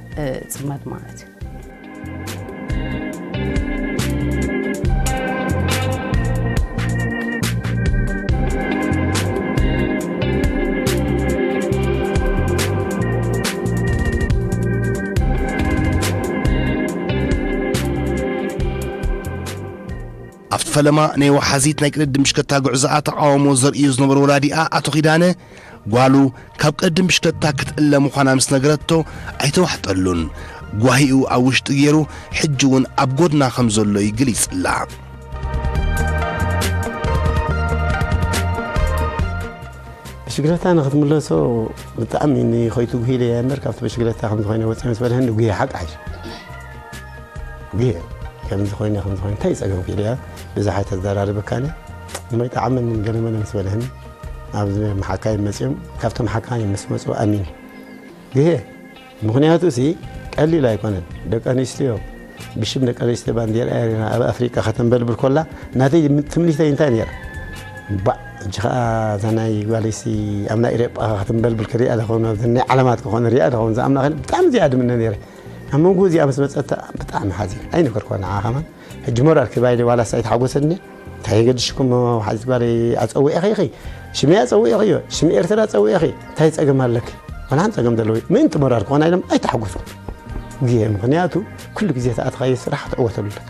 ፅመት ማለት እዩ ፈለማ ናይ ወሓዚት ናይ ቅድድም ብሽክለታ ጉዕዞኣ ተቓውሞ ዘርእዩ ዝነበሩ ወላዲኣ ኣቶ ኪዳነ፣ ጓሉ ካብ ቅድድም ብሽክለታ ክትእለ ምዃና ምስ ነገረቶ ኣይተዋሕጠሉን። ጓሂኡ ኣብ ውሽጢ ገይሩ ሕጂ እውን ኣብ ጎድና ከም ዘሎ እዩ ገሊጽላ። ብሽግለታ ንክትምለሶ ብጣዕሚ ንኸይትጉሂለ እያ እምበር፣ ካብቲ ብሽግለታ ከም ዝኾነ ወፂአ ምስ በለህኒ ጉሂ ሓቂ ሓይሽ። ጉሂ ከምዚ ኮይነ ከምዚ ኮይነ እንታይ ፀገም ክኢለ እያ። ብዛሓ ተዘራርበካኒ እሞ ይጠዓመኒ ገለመለ ምስ በለህኒ፣ ኣብዚ መሓካይ መፅኦም ካብቶም ሓካይ ምስ መፁ ኣሚኒ ጉሂ። ምኽንያቱ ሲ ቀሊል ኣይኮነን። ደቂ ኣንስትዮ ብሽም ደቂ ኣንስትዮ ባንዴራ ኤርትራ ኣብ ኣፍሪቃ ከተንበልብል ኮላ ናተይ ትምኒተይ እንታይ ነይራ? ባዕ እጂ ኸኣ እዛ ናይ ጓለይሲ ኣብ ናይ ኤሮጳ ከተንበልብል ክሪኣ ደኸውን፣ ኣብዚ ናይ ዓለማት ክኾነ ሪኣ ደኸውን ዝኣምና ኸይነ ብጣዕሚ እዚኣ ድምነ ነይረ። ኣብ መንጎ እዚኣ ምስ መጸት ብጣዕሚ ሓዚነ። ኣይነገርኳ ንዓ ኸማን። ሕጂ ሞራል ክባይ ዋላስ ኣይተሓጎሰን እየ። እንታይ የገድሽኩም? ሓንቲ ጓለይ ኣጸዊዕኺ ኢኺ፣ ሽመይ ኣጸዊዕኽዮ፣ ሽም ኤርትራ ኣጸዊዕኺ፣ እንታይ ጸገም ኣለኪ? ዋላ ሓንቲ ጸገም ዘለዎ ምእንቲ ሞራል ክኾና ኢሎም ኣይተሓጎስኩ። ግዜ ምኽንያቱ ኩሉ ግዜ ተኣትኻዮ ስራሕ ክትዕወተሉ ኣለካ።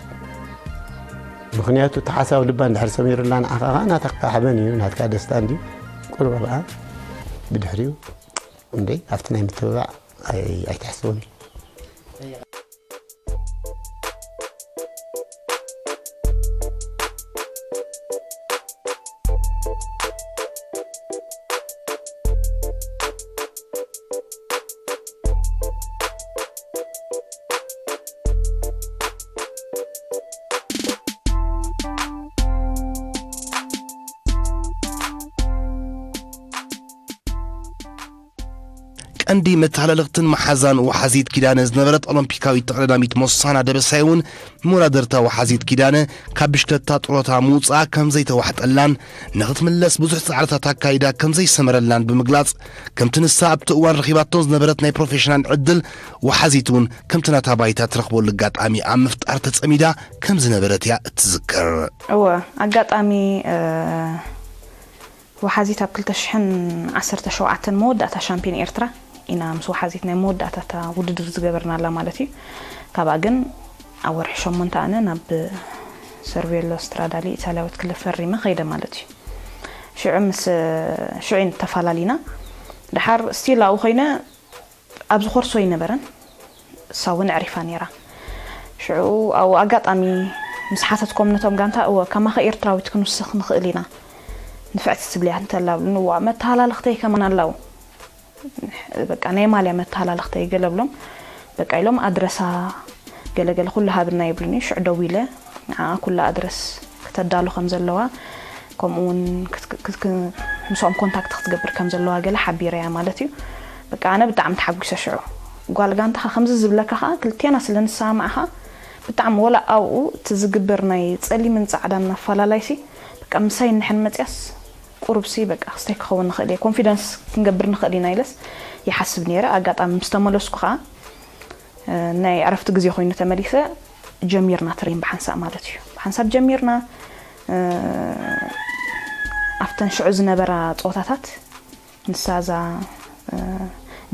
ምኽንያቱ እቲ ሓሳብ ልባ እንድሕር ሰሚሩላ ንዓኻ ኸኣ ናትካ ሓበን እዩ፣ ናትካ ደስታ እንድዩ። ቁሩብ ኣብኣ ብድሕሪኡ እንዴ ኣብቲ ናይ ምትብባዕ ኣይ-፣ ኣይትሕስቡን። ቀንዲ መተሓላለኽትን መሓዛን ወሓዚት ኪዳነ ዝነበረት ኦሎምፒካዊት ተቐዳዳሚት ሞሳና ደበሳይ እውን መወዳደርታ ወሓዚት ኪዳነ ካብ ብሽክለታ ጥሮታ ምውፅኣ ከም ዘይተዋሕጠላን ንኽትምለስ ብዙሕ ፃዕርታት ኣካይዳ ከም ዘይሰመረላን ብምግላፅ፣ ከምቲ ንሳ ኣብቲ እዋን ረኺባቶ ዝነበረት ናይ ፕሮፌሽናል ዕድል፣ ወሓዚት እውን ከምቲ ናታ ባይታ ትረኽበሉ ኣጋጣሚ ኣብ ምፍጣር ተፀሚዳ ከም ዝነበረት እያ እትዝክር። እወ፣ ኣጋጣሚ፣ እ፣ ወሓዚት ኣብ ክልተ ሽሕን ዓሰርተ ሸውዓተን መወዳእታ ሻምፒዮን ኤርትራ ኢና ምስ ወሓዚት ናይ መወዳእታ እታ ውድድር ዝገበርናላ ማለት እዩ። ካብኣ ግን ኣብ ወርሒ ሸሞንተ ኣነ ናብ ሰርቬሎ ስትራዳሊ ኢጣልያዊት ክለብ ፈሪመ ከይደ ማለት እዩ። ሽዑ ምስ፣ ሽዑ ኢና ተፋላሊና። ደሓር ስቲል ኣብኡ ኮይነ ኣብዚ ኮርሶ ኣይነበረን። እሳ እውን ኣዕሪፋ ነይራ። ሽዑ ኣብኡ ኣጋጣሚ ምስ ሓተትኮም ነቶም ጋንታ፣ "እወ፣ ከማኸ ኤርትራዊት ክንውስኽ ንኽእል ኢና፣ ንፍዕቲ ትብልያ እንተላ?" ብሉኒ። "እዋ፣ መተሃላለኽተይ ከማን ኣላው፣ በቃ ናይ ማልያ መተሃላለኽተይ" ገለ ብሎም። በቃ ኢሎም ኣድረሳ ገለ ገለ ኩሉ ሃብና ይብሉኒ። ሽዑ ደዊለ ንዓኣ ኩላ ኣድረስ ክተዳሉ ከም ዘለዋ፣ ከምኡ እውን ክት-፣ ክት-፣ ክት-፣ ምስኦም ኮንታክት ክትገብር ከም ዘለዋ ገለ ሓቢረያ ማለት እዩ። በቃ ኣነ ብጣዕሚ ተሓጒሰ ሽዑ። ጓል ጋንታኻ ከምዚ ዝብለካ ኸኣ ክልቴና ስለ ንሰማማዕ ኸኣ ብጣዕሚ ወላ ኣብኡ እቲ ዝግበር ናይ ጸሊምን ጻዕዳን ኣፈላላይሲ በቃ ምሳይ እንድሕን መጽያስ ቁሩብሲ በቃ ክስተይ ክኸውን ንኽእል እየ፣ ኮንፊደንስ ክንገብር ንኽእል ኢና ኢለስ ይሓስብ ነይረ። ኣጋጣሚ ምስ ተመለስኩ ኸኣ፣ እ፣ ናይ ዕረፍቲ ግዜ ኮይኑ ተመሊሰ ጀሚርና ትሬን ብሓንሳብ ማለት እዩ። ብሓንሳብ ጀሚርና፣ እ፣ ኣብተን ሽዑ ዝነበራ ጸወታታት ንሳ እዛ፣ እ፣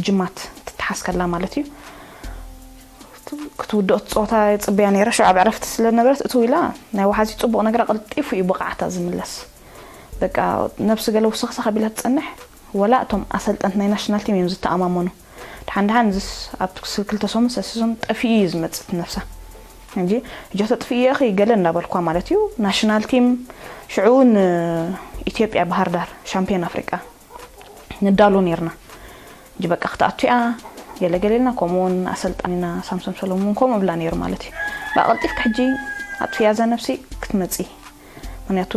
ጅማት ትተሓዝ ከላ ማለት እዩ። ክትውድኦ እቲ ጸወታ ይጽበያ ነይረ። ሽዑ ኣብ ዕረፍቲ ስለ ነበረት እትው ኢላ ናይ ወሓዚ ጽቡቕ ነገራ ቀልጢፉ እዩ ብቕዓታ ዝምለስ። በቃ ነብሲ ገለ ውስኽስኽ ኣቢላ ትጸንሕ። ወላ እቶም ኣሰልጠንቲ ናይ ናሽናል ቲም እዮም ዝተኣማመኑ። ደሓን ደሓን እዚስ ኣብ ክልተ ሰሙን ሰለስተ ሰሙን ጠፊኡ እዩ ዝመጽእ እቲ ነብሳ። እንጂ ሕጂ ተጥፍእዮ ኢኺ ገለ እንዳበልኳ ማለት እዩ። ናሽናል ቲም ሽዑ ንኢትዮጵያ ባህር ዳር ሻምፒዮን ኣፍሪቃ ንዳሎ ኔርና። ሕጂ በቃ ክትኣቱ እያ ገለ ገለ ኢልና፣ ከምኡውን ኣሰልጣኒና ሳምሶም ሰሎሞን ከምኡ ብላ ነይሩ ማለት እዩ። በቃ ቀልጢፍኪ ሕጂ ኣጥፍያ እዛ ነብሲ ክትመጺ። ምክንያቱ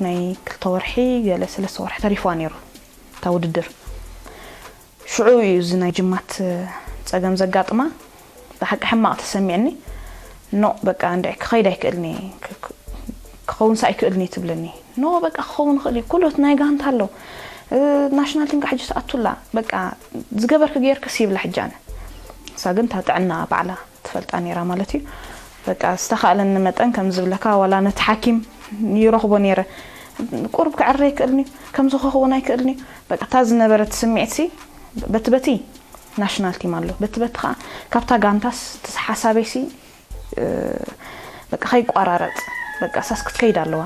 ናይ ክልተ ወርሒ ገለ ሰለስተ ወርሒ ተሪፍዋ ነይሩ እታ ውድድር። ሽዑ እዩ እዚ ናይ ጅማት ጸገም ዘጋጥማ። ብሓቂ ሕማቕ ተሰሚዕኒ። ኖ፣ በቃ እንድዒ ክኸይድ ኣይክእልኒ፣ ክ-፣ ክ-፣ ክኸውንስ ኣይክእልኒ ትብለኒ። ኖ፣ በቃ ክኸውን ይኽእል እዩ፣ ኩሉ እቲ ናይ ጋንታ ኣሎ። እ፣ ናሽናል ቲም ከዓ ሕጂ ትኣቱላ። በቃ ዝገበርኪ ጌርክስ ይብላ ሕጂ ኣነ። ንሳ ግን እታ ጥዕና ባዕላ ትፈልጣ ነይራ ማለት እዩ። በቃ ዝተኻእለኒ መጠን ከም ዝብለካ ዋላ ነቲ ሓኪም ይረኽቦ ነይረ። ቁሩብ ክዕረ ኣይክእልኒ እዩ፣ ከምዚ ክኸውን ኣይክእልኒ እዩ። በቃ እታ ዝነበረት ስምዒትሲ በቲ በቲ ናሽናል ቲም ኣሎ። በቲ በቲ ኸዓ ካብታ ጋንታስ እቲ ሓሳበይሲ፣ እ፣ በቃ ከይቋራረጽ፣ በቃ ሳስ ክትከይድ ኣለዋ።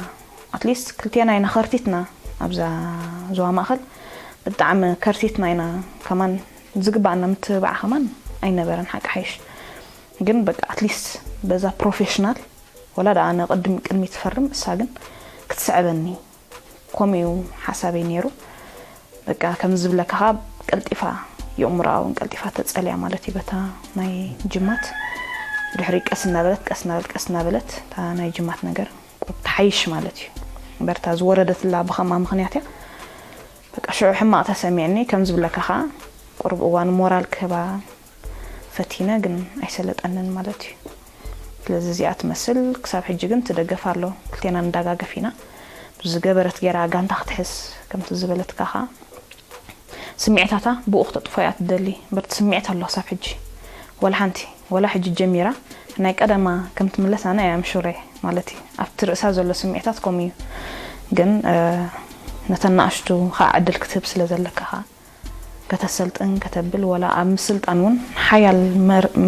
ኣትሊስት ክልቴና ኢና ከርቲትና ኣብዛ ዞባ ማእኸል ብጣዕሚ ከርቲትና ኢና። ከማን ዝግባኣና ምትብባዕ ከማን ኣይነበረን ሓቂ ሓይሽ። ግን በቃ ኣትሊስት በዛ ፕሮፌሽናል ወላ ደኣ ኣነ ቅድሚ ቅድሚ ትፈርም እሳ ግን ክትስዕበኒ ከምኡ እዩ ሓሳበይ ነይሩ። በቃ ከም ዝብለካ ካብ ቀልጢፋ የእምሮኣ እውን ቀልጢፋ ተጸልያ ማለት እዩ በታ ናይ ጅማት። ድሕሪ ቀስ እናበለት ቀስ እናበለት ቀስ እናበለት እታ ናይ ጅማት ነገር ቁብ ትሓይሽ ማለት እዩ። በርታ ዝወረደትላ ብኸማ ምኽንያት እያ። በቃ ሽዑ ሕማቕ ተሰሚዕኒ ከም ዝብለካ ከዓ ቁሩብ እዋን ሞራል ክህባ ፈቲነ ግን ኣይሰለጠንን ማለት እዩ። ስለዚ እዚኣ ትመስል ክሳብ ሕጂ ግን ትደገፍ ኣሎ። ክልቴና ንዳጋገፍ ኢና። ዝገበረት ገይራ ጋንታ ክትሕዝ ከምቲ ዝበለትካ ከዓ ስምዒታታ ብኡ ክተጥፎ እያ ትደሊ። በርቲ ስምዒት ኣሎ ክሳብ ሕጂ ወላ ሓንቲ ወላ ሕጂ ጀሚራ ናይ ቀደማ ከም ትምለስ ኣነ እያ ምሹረ ማለት እዩ። ኣብቲ ርእሳ ዘሎ ስምዒታት ከምኡ እዩ። ግን ነተን ንኣሽቱ ከዓ ዕድል ክትህብ ስለ ዘለካ ከዓ ከተሰልጥን ከተብል ወላ ኣብ ምስልጣን እውን ሓያል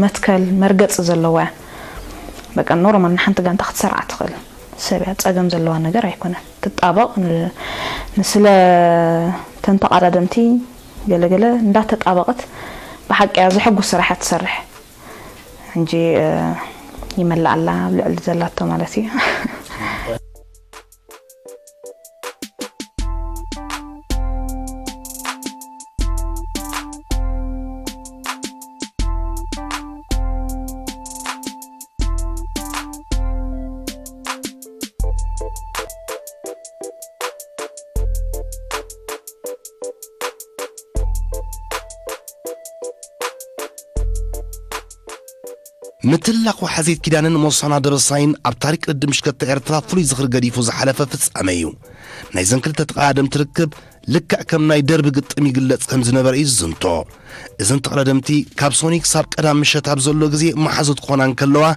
መትከል መርገፂ ዘለዋ እያ። በቃ ኖርማል ንሓንቲ ጋንታ ክትሰርዓ ትኽእል ሰብ እያ። ፀገም ዘለዋ ነገር ኣይኮነን። ትጣበቕ ንስለ ተንተቓዳደምቲ ገለገለ እንዳተጣበቐት ብሓቂ እያ ዘሐጉስ ስራሕ እያ ትሰርሕ እንጂ ይመላኣላ ኣብ ልዕሊ ዘላቶ ማለት እዩ። ምትላቕ ወሓዚት ኪዳንን ሞሳና ደበሳይን ኣብ ታሪክ ቅድድም ብሽክለታ ኤርትራ ፍሉይ ዝኽሪ ገዲፉ ዝሓለፈ ፍጻመ እዩ። ናይዘን ክልተ ተቐዳደምቲ ርክብ ልክዕ ከም ናይ ደርቢ ግጥም ይግለጽ ከም ዝነበረ እዩ ዝዝንቶ። እዘን ተቐዳደምቲ ካብ ሶኒ ክሳብ ቀዳም ምሸት ኣብ ዘሎ ግዜ መሓዙት ክኾና እንከለዋ፣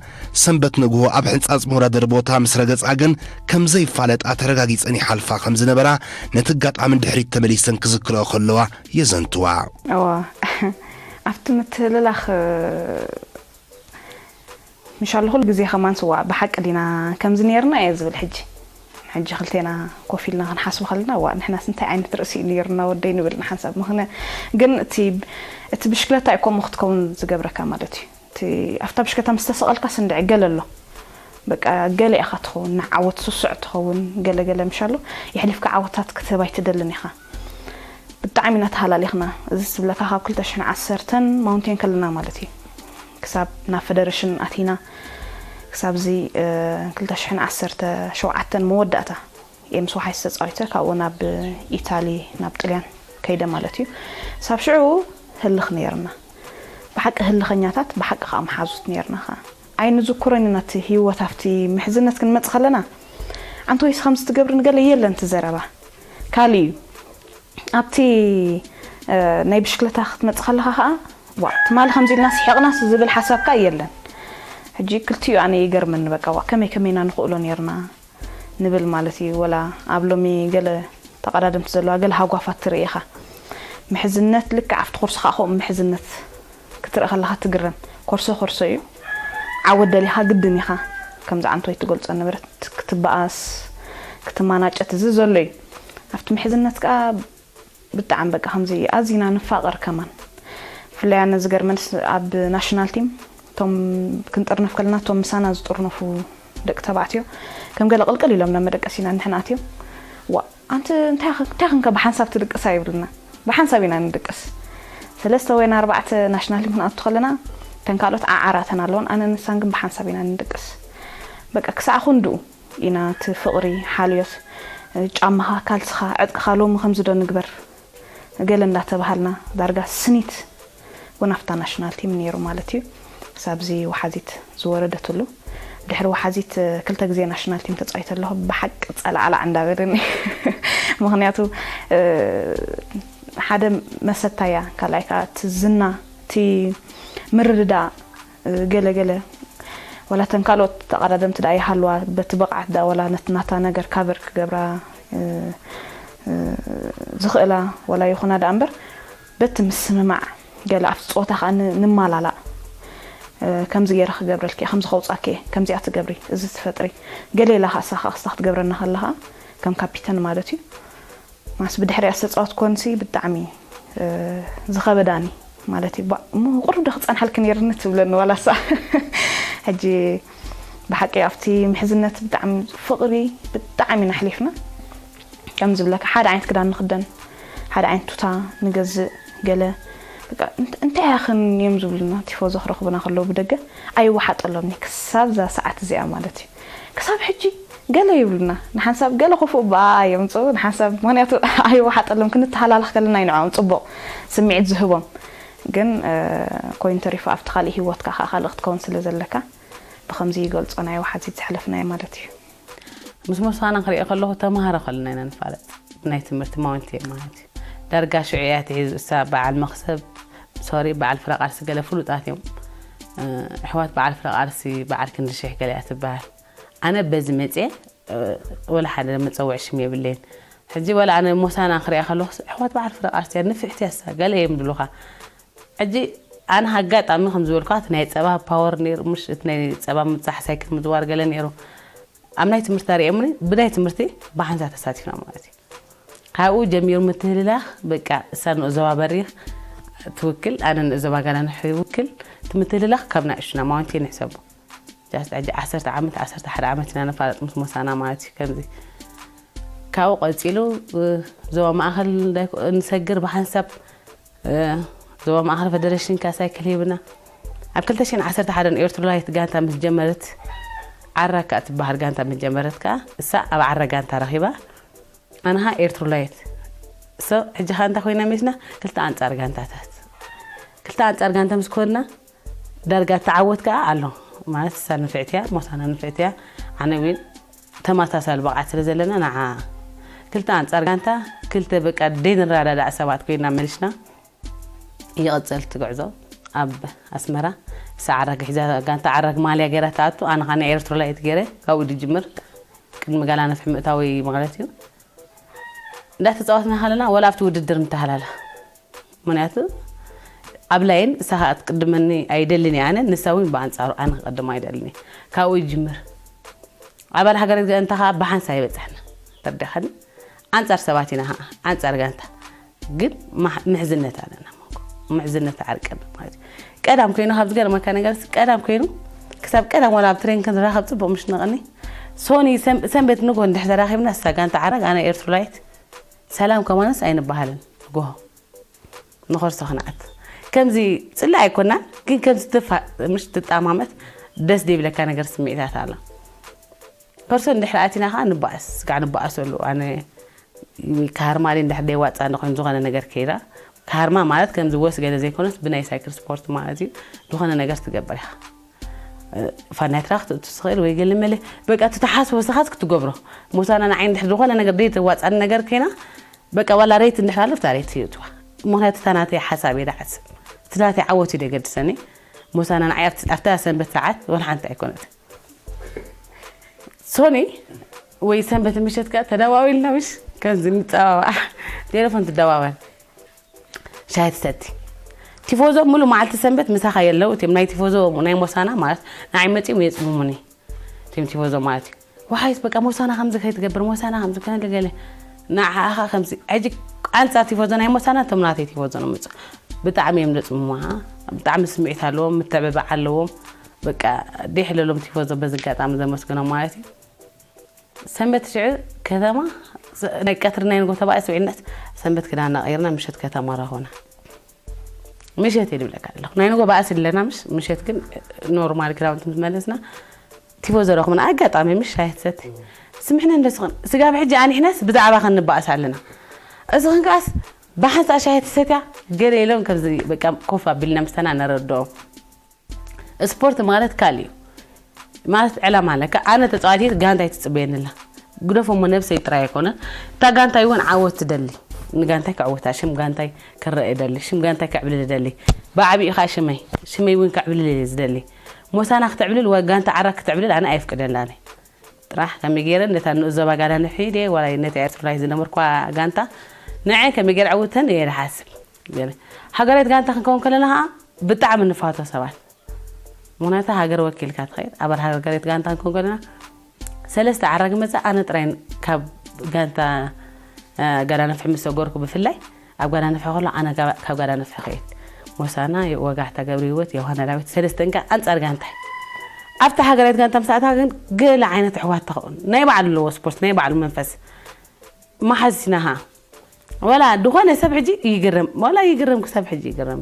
ሰንበት ንግሆ ኣብ ሕንጻጽ መወዳደሪ ቦታ ምስ ረገጻ ግን ከም ዘይፋለጣ ተረጋጊጸን ይሓልፋ ከም ዝነበራ፣ ነቲ ኣጋጣሚ ንድሕሪት ተመሊሰን ክዝክርኦ ከለዋ የዘንትዋ። እዋ ኣብቲ ምትህልላኽ ምሻሉ ኩሉ ግዜ ከማን ስዋ ብሓቂ ዲና ከምዚ ነይርና እየ ዝብል ሕጂ ሕጂ ክልቴና ኮፍ ኢልና ክንሓስብ ከለና ዋ ንሕናስ እንታይ ዓይነት ርእሲ እዩ ነይርና ወደይ ንብል ንሓንሳብ ምክነ ግን እቲ እቲ ብሽክለታ እዩ ከምኡ ክትከውን ዝገብረካ ማለት እዩ እቲ ኣብታ ብሽክለታ ምስ ተሰቐልካስ እንድዒ ገለ ኣሎ በቃ ገለ ኢኻ ትኸውን ንዓወት ስሱዕ ትኸውን ገለ ገለ ምሻሉ የሕሊፍካ ዓወታት ክትህብ ኣይትደልን ኢኻ ብጣዕሚ ኢና ተሃላሊኽና። እዚ ዝብለካ ካብ ክልተ ሽሕን ዓሰርተን ማውንቴን ከለና ማለት እዩ። ክሳብ ናብ ፈደረሽን ኣቲና ክሳብ እዚ ክልተ ሽሕን ዓሰርተ ሸውዓተን መወዳእታ ኤምስ ወሓይስ ተፃዊተ ካብኡ ናብ ኢታሊ ናብ ጥልያን ከይደ ማለት እዩ። ሳብ ሽዑ ህልኽ ነይርና። ብሓቂ ህልኸኛታት ብሓቂ ከዓ መሓዙት ነይርና ከዓ። ኣይንዝክሮን ኢና እቲ ህይወት ኣብቲ ምሕዝነት ክንመፅእ ከለና ኣንቲ ወይስ ከምዚ ትገብሪ ንገለ የለን እቲ ዘረባ። ካልእ እዩ። ኣብቲ ናይ ብሽክለታ ክትመጽእ ከለኻ ኸኣ ዋ ትማሊ ከምዚ ኢልና ስሒቕናስ ዝብል ሓሳብ ከኣ የለን። ሕጂ ክልቲኡ ኣነ ይገርመኒ በቃ ዋ ከመይ ከመይ ኢና ንኽእሎ ኔርና ንብል ማለት እዩ። ወላ ኣብ ሎሚ ገለ ተቐዳደምቲ ዘለዋ ገለ ሃጓፋት ትርኢ ኢኻ። ምሕዝነት ልክዕ ኣብቲ ኮርስ ኸኣ ከምኡ ምሕዝነት ክትርኢ ከለኻ ትግረም። ኮርሶ ኮርሶ እዩ። ዓወት ደሊኻ ግድን ኢኻ። ከምዚ ዓንቶይ ትገልጾ ነበረት ክትበኣስ ክትማናጨት እዚ ዘሎ እዩ። ኣብቲ ምሕዝነት ከኣ ብጣዕሚ በቃ ከምዚ ኣዚና ንፋቐር ከማን ብፍላይ ኣነ ዝገርመንስ ኣብ ናሽናል ቲም እቶም ክንጥርነፍ ከለና እቶም ምሳና ዝጥርነፉ ደቂ ተባዕትዮ ከም ገለ ቅልቅል ኢሎም ናብ መደቀሲና እንድሕና ኣትዮም ዋ ኣንቲ እንታይ ክንከ ብሓንሳብ ትድቅሳ ይብልና ብሓንሳብ ኢና ንድቅስ ሰለስተ ወይ ኣርባዕተ ናሽናል ቲም ክንኣቱ ከለና እተን ካልኦት ዓዓራተን ኣለወን ኣነ ንሳን ግን ብሓንሳብ ኢና ንድቅስ በቃ ክሳዕ ክንድኡ ኢና እቲ ፍቕሪ ሓልዮት ጫማኻ ካልስኻ ዕጥቅኻ ሎሚ ከምዚ ዶ ንግበር ገለ እንዳተባሃልና ዳርጋ ስኒት እውን ኣብታ ናሽናል ቲም ነይሩ ማለት እዩ ክሳብዚ ወሓዚት ዝወረደትሉ ድሕሪ ወሓዚት ክልተ ግዜ ናሽናል ቲም ተፃዊተ ኣለኹ ብሓቂ ፀላዕላዕ እንዳበለኒ ምክንያቱ ሓደ መሰታያ ካልኣይ ከዓ እቲ ዝና እቲ ምርድዳእ ገለ ገለ ዋላ ተን ካልኦት ተቐዳደምቲ ደኣ ይሃልዋ በቲ ብቕዓት ደኣ ዋላ ነቲ ናታ ነገር ካቨር ክገብራ ዝኽእላ ዋላ ይኹና ደኣ እምበር በቲ ምስምማዕ ገለ ኣብቲ ፀወታ ከዓ ንማላላእ ከምዚ ገይረ ክገብረልኪ እየ፣ ከምዚ ከውፃኪ እየ፣ ከምዚኣ ትገብሪ፣ እዚ ትፈጥሪ፣ ገለ ኢላ ከዓ እሳ ከዓ ክስታ ክትገብረና ከላ ከዓ ከም ካፒተን ማለት እዩ። ማስ ብድሕሪኣ ዝተፃወት ኮንሲ ብጣዕሚ ዝኸበዳኒ ማለት እዩ። እሞ ቁሩብ ዶ ክፀንሓልኪ ነይርኒ ትብለኒ ዋላ እሳ። ሕጂ ብሓቂ ኣብቲ ምሕዝነት ብጣዕሚ ፍቕሪ ብጣዕሚ ኢና ኣሕሊፍና። ከም ዝብለካ ሓደ ዓይነት ክዳን ንኽደን፣ ሓደ ዓይነት ቱታ ንገዝእ፣ ገለ በቃ እንታይ ያኽን እዮም ዝብሉና ቲፎዞ ክረኽቡና ከለዉ ብደገ። ኣይወሓጠሎምኒ ክሳብ እዛ ሰዓት እዚኣ ማለት እዩ። ክሳብ ሕጂ ገለ ይብሉና፣ ንሓንሳብ ገለ ክፉእ ብኣ የምፅኡ፣ ንሓንሳብ ምክንያቱ ኣይወሓጠሎም፣ ክንተሃላለኽ ከለና እዩ ንዕኦም ፅቡቕ ስምዒት ዝህቦም። ግን ኮይኑ ተሪፉ ኣብቲ ካሊእ ሂወትካ ከዓ ካልእ ክትከውን ስለ ዘለካ ብከምዚ ይገልፆ ናይ ወሓዚት ዘሕለፍናዮ ማለት እዩ። ምስ ሞሳና ክሪኦ ከለኹ ተማሃሮ ከለና ኢና ንፋለጥ። ናይ ትምህርቲ ማውንቴን ማለት እዩ። ዳርጋ ሽዑ እያ ትሒዙ እሳ በዓል መኽሰብ ሶሪ በዓል ፍረ ቃልሲ ገለ ፍሉጣት እዮም። ኣሕዋት በዓል ፍረ ቃልሲ በዓል ክንዲ ሽሕ ገለ እያ ትበሃል። ኣነ በዚ መፅየ ወላ ሓደ መፀውዒ ሽም የብለይን። ሕጂ ወላ ኣነ ሞሳና ክሪኣ ከለኹ ኣሕዋት በዓል ፍረ ቃልሲ እያ ንፍዕቲ እያ እሳ ገለ እዮም ዝብሉኻ። ሕጂ ኣነ ኣጋጣሚ ከም ዝበልኳ እቲ ናይ ፀባ ፓወር ነይሩ ምሽ እቲ ናይ ፀባ ምብፃሕ ሳይክል ምዝዋር ገለ ነይሩ። ኣብ ናይ ትምህርቲ ኣርእዮምኒ ብናይ ትምህርቲ ብሓንሳ ተሳቲፍና ማለት እዩ። ካብኡ ጀሚሩ ምትህልላኽ በቃ እሳ ንኡዞባ በሪኽ ትውክል ኣነ ንኡዞባ ጋና ንሕውክል ትምትህልላኽ ካብ ናይ ዕሽና ማውንቴን ይሕሰቡ። ጃስት ሕጂ ዓሰርተ ዓመት ዓሰርተ ሓደ ዓመት ኢና ነፋለጥ ምስ ሞሳና ማለት እዩ። ከምዚ ካብኡ ቀፂሉ ዞባ ማእኸል ንሰግር ብሓንሳብ ዞባ ማእኸል ፈደረሽን ከኣ ሳይክል ሂብና። ኣብ ክልተ ሽሕን ዓሰርተ ሓደን ኤርትራዊት ጋንታ ምስ ጀመረት ዓራግ ከኣ ትበሃል ጋንታ ምስ ጀመረት ከኣ እሳ ኣብ ዓረ ጋንታ ረኺባ ኣንሃ ኤርትራዊት so ሕጂ ከኣ እንታይ ኮይና መሊስና ክልተ ኣንጻር ጋንታታት ክልተ ኣንጻር ጋንታ ምስ ኮንና ዳርጋ ተዓወት ከኣ ኣሎ ማለት እሳ ንፍዕትያ ሞሳና ንፍዕትያ ኣነ እውን ተመሳሳሊ ብቕዓት ስለ ዘለና ንዓ ክልተ ኣንጻር ጋንታ ክልተ በቃ ደይ ንረዳዳእ ሰባት ኮይና መሊስና ይቕጽል እቲ ጉዕዞ ኣብ ኣስመራ እሳ ዓራግ ሒዛ ጋንታ ዓራግ ማልያ ገይራ ትኣቱ ኣነ ኸኣ ናይ ኤርትራዊት ገይረ ካብኡ ድጅምር ቅድሚ ጋላ ነፍሒ ምእታወይ ማለት እዩ እንዳተጻወትና ከለና ወላ ኣብቲ ውድድር ንተሃላለ ምክንያቱ ኣብ ላይን እሳ ኸኣ ትቅድመኒ ኣይደልን እየ ኣነ ንሳ እውን ብኣንጻሩ ኣነ ክቅድማ ኣይደልን እየ ካብኡ ይጅምር ኣባል ሃገረ እግዚኣብሔር እንተ ኸኣ ብሓንሳ ይበጽሕና ተርዲኻኒ ኣንጻር ሰባት ኢና ኸኣ ኣንጻር ጋንታ ግን ምሕዝነት ኣለና ምሕዝነት ዓርቅን ማለት እዩ ቀዳም ኮይኑ ካብ ዝገርመካ ነገር ቀዳም ኮይኑ ክሳብ ቀዳም ዋላ ኣብ ትሬን ክንራኸብ ጽቡቅ ምሽ ነቐኒ ሶኒ ሰንበት ንጎ እንድሕ ተራኺብና እሳ ጋንታ ዓረግ ኣነ ኤርትራዊት ሰላም ከማንስ ኣይንበሃልን ንጎሆ ንኸርሶ ክንዓት ከምዚ ጽላእ ኣይኮናን ግን ከምዚ ትፋ ምሽ ትጣማመት ደስ ዘይብለካ ነገር ስምዒታት ኣሎ ከርሶ እንድሕር ኣቲና ከዓ ንባእስ ጋዕ ንባእሰሉ ኣነ ካርማ ድየ እንድሕር ደይዋፃ እንድኾይኑ ዝኾነ ነገር ከይዳ ካርማ ማለት ከምዚ ወስ ገለ ዘይኮነስ ብናይ ሳይክል ስፖርት ማለት እዩ ዝኾነ ነገር ትገብር ኢኻ ፋናትራ ክትእቱ ትኽእል ወይ ገለ መለ በቃ እቲ ተሓስቦ ስኻት ክትገብሮ ሞሳና ንዓይ እንድሕር ዝኾነ ነገር ደይ ተዋፃኒ ነገር ከይና በቃ ዋላ ሬት እንድሕር ኣሎ እታ ሬት ይእትዋ ምክንያቱ እታ ናተይ ሓሳብ እየ ዝሓስብ እቲ ናተይ ዓወት እዩ ደገድሰኒ ሞሳና ንዓይ ኣብታ ሰንበት ሰዓት ወላ ሓንቲ ኣይኮነት ሶኒ ወይ ሰንበት ምሸት ከኣ ተደዋዊልና ምሽ ከምዚ ንጸባባዕ ቴሌፎን ትደዋወል ሻሂ ትሰቲ ቲፎዞ ሙሉ መዓልቲ ሰንበት ምሳኻ የለው እቲም ናይ ቲፎዞ ናይ ሞሳና ማለት ንዓይ መጺኦም የጽምሙኒ እቲም ቲፎዞ ማለት እዩ ወሓይስ በቃ ሞሳና ከምዚ ከይትገብር ሞሳና ከምዚ ከነገገለ ንዓኻ ከምዚ ሕጂ ኣንጻር ቲፎዞ ናይ ሞሳና እቶም ናተይ ቲፎዞ ነው ምጽ ብጣዕሚ እዮም ደጽምሙሃ ብጣዕሚ ስምዒት ኣለዎም ምትዕብባዕ ኣለዎም በቃ ዲሕ ለሎም ቲፎዞ በዚ ኣጋጣሚ ዘመስግኖም ማለት እዩ ሰንበት ሽዑ ከተማ ናይ ቀትሪ ናይ ንጎ ተባኢስ ውዒልናስ ሰንበት ክዳና ቀይርና ምሸት ከተማ ረኹና ምሸት እየ ዝብለካ ኣለኹ ናይ ንጎ ባእሲ ኣለና ምሽ ምሸት ግን ኖርማል ክዳውንቲ ምስ መለስና ቲፎዞ ረኹምና ኣጋጣሚ ምሽ ሻሂ ትሰቲ ስምሕና እንደስኽን ስጋብ ሕጂ ኣኒሕናስ ብዛዕባ ከንባእስ ኣለና እስኽን ከኣስ ብሓንሳእ ሻሂ ትሰትያ ገለ ኢሎም ከምዚ በቃ ኮፍ ኣቢልና ምስተና ነረድኦም ስፖርት ማለት ካልእ እዩ ማለት ዕላማ ኣለካ ኣነ ተፃዋቲት ጋንታይ ትፅበየኒ ኣላ ግደፎ እሞ ነብሰይ ጥራይ ኣይኮነን እታ ጋንታይ እውን ዓወት ትደሊ ንጋንታይ ክዕወታ ሽም ጋንታይ ክረአ ይደሊ ሽም ጋንታይ ክዕብልል ይደሊ ብዓብኡ ከዓ ሽመይ ሽመይ እውን ክዕብልል እየ ዝደሊ ሞሳና ክተዕብልል ወይ ጋንታ ዓራግ ክተዕብልል ኣነ ኣየፍቅደላን እየ ጥራሕ ከመይ ገይረ ነታ ንኡስ ዞባ ጋዳ ንሕሪ ድየ ዋላ ነቲ ኤርትራይ ዝነበርኳ ጋንታ ንዐን ከመይ ገይረ ዕውተን እየ ዝሓስብ ገለ ሃገራዊት ጋንታ ክንከውን ከለና ከዓ ብጣዕሚ ንፋቶ ሰባት ምክንያቱ ሃገር ወኪልካ ትኸይድ ኣባል ሃገር ጋሪት ጋንታ ክንኮን ከለና ሰለስተ ዓራግ መፀ ኣነ ጥራይ ካብ ጋንታ ጋዳነፍሒ ምስ ሰጎርኩ ብፍላይ ኣብ ጋዳነፍሒ ከሎ ኣነ ካብ ጋዳነፍሒ ከይድ ሞሳና ወጋሕታ ገብረ ህይወት ዮሃና ዳዊት ሰለስተን ከ ኣንፃር ጋንታ ኣብቲ ሃገራዊት ጋንታ ምስ ኣተኻ ግን ገለ ዓይነት ኣሕዋት ተኸውን ናይ ባዕሉ ኣለዎ ስፖርት ናይ ባዕሉ መንፈስ መሓዝቲና ሃ ወላ ዝኾነ ሰብ ሕጂ ይግረም ወላ ይግረም ክሳብ ሕጂ ይግረም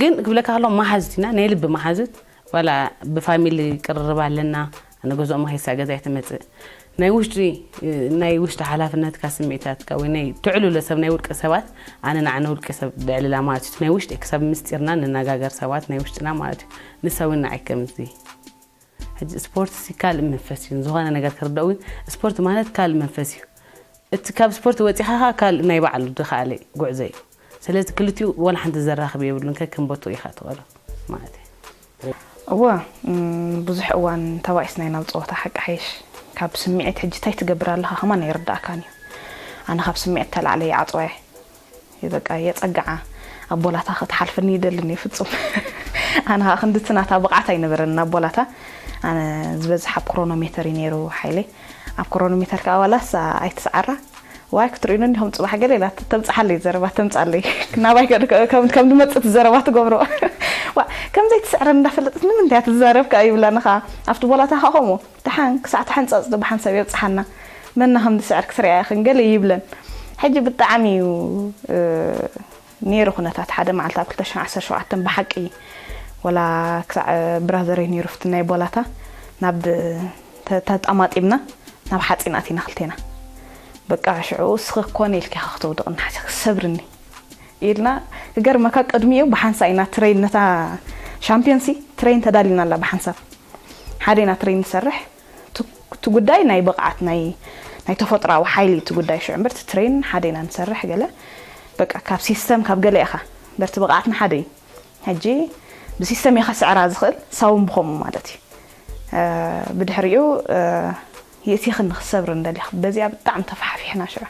ግን ክብለካ ከሎ መሓዝቲና ናይ ልቢ መሓዙት ወላ ብፋሚሊ ቅርርብ ኣለና ኣነ ገዝኦም ሂሳ ገዛ ትመፅእ ናይ ውሽጢ ናይ ውሽጢ ሓላፍነትካ ስምዒታትካ ወይ ናይ ትዕሉለ ሰብ ናይ ውልቂ ሰባት ኣነ ንዓነ ውልቂ ሰብ ደዕልላ ማለት እዩ ናይ ውሽጢ ክሳብ ምስጢርና ንነጋገር ሰባት ናይ ውሽጥና ማለት እዩ ንሳ እውን ንዓይ ከምዚ ሕጂ ስፖርት ሲ ካልእ መንፈስ እዩ ዝኾነ ነገር ክርደው ግን ስፖርት ማለት ካልእ መንፈስ እዩ እቲ ካብ ስፖርት ወፂኻ ካ ካልእ ናይ ባዕሉ ድኻለ ጉዕዞ እዩ ስለዚ ክልቲኡ ወላ ሓንቲ ዘራኽብ የብሉን ከከም ቦትኡ ኢኻ ትቐርብ ማለት እዩ እወ ብዙሕ እዋን ተባኢስና ኢና ኣብ ፀወታ ሓቂ ሓይሽ ካብ ስምዒት ሕጂ እንታይ ትገብር ኣለኻ ከማን ኣይርዳእካን እዩ ኣነ ካብ ስምዒት ተላዕለ ይዓፅዋ እየ በቃ የፀግዓ ኣብ ቦላታ ክትሓልፈኒ ይደልን እየ ፍፁም ኣነ ከዓ ክንድቲ ናታ ብቕዓት ኣይነበረን ናብ ቦላታ ኣነ ዝበዝሕ ኣብ ክሮኖሜተር እዩ ነይሩ ሓይለይ ኣብ ክሮኖሜተር ከዓ ዋላስ ኣይትስዓራ ዋይ ክትርእዩኒ እንዲኹም ፅባሕ ገለ ኢላ ተምፅሓለይ ዘረባ ተምፃለይ ናባይ ከም ዝመፅእ እቲ ዘረባ ትገብሮ ዋ ከም ዘይትስዕረን እንዳፈለጠት ንምንታይ እያ ትዛረብ ከዓ ይብላኒ ከዓ ኣብቲ ቦላታ ከዓ ከምኡ ደሓን ክሳዕ ተሓንፀፅ ዶ ብሓንሳብ የብፅሓና መና ከም ዝስዕር ክትሪኣ ኢኽን ገለ ይብለን ሕጂ ብጣዕሚ እዩ ነይሩ ኩነታት ሓደ መዓልቲ ኣብ ክልተ ሽሕን ዓሰርተ ሸውዓተን ብሓቂ ወላ ክሳዕ ብራዘረይ ነይሩ ፍቲ ናይ ቦላታ ናብ ተጣማጢምና ናብ ሓፂን ኣቲና ክልቴና በቃ ሽዑ እስኺ ኮነ ኢልኪ ኢኻ ክተውድቕኒ ሓሲኺ ሰብርኒ ኢልና ክገርመካ ቅድሚኡ ብሓንሳ ኢና ትረይን ነታ ሻምፒዮንሲ ትረይን ተዳሊና ኣላ ብሓንሳብ ሓደ ኢና ትረይን ንሰርሕ እቲ ጉዳይ ናይ ብቕዓት ናይ ናይ ተፈጥራዊ ሓይሊ እቲ ጉዳይ ሽዑ እምበር እቲ ትሬን ሓደ ኢና ንሰርሕ ገለ በቃ ካብ ሲስተም ካብ ገለ ኢኻ በርቲ ብቕዓትና ሓደ እዩ ሕጂ ብሲስተም ኢኻ ስዕራ ዝኽእል ሳውን ብኸምኡ ማለት እዩ ብድሕሪኡ የእቲኽኒ ክሰብር እንደሊኽ በዚኣ ብጣዕሚ ተፋሕፊሕና ሽዑ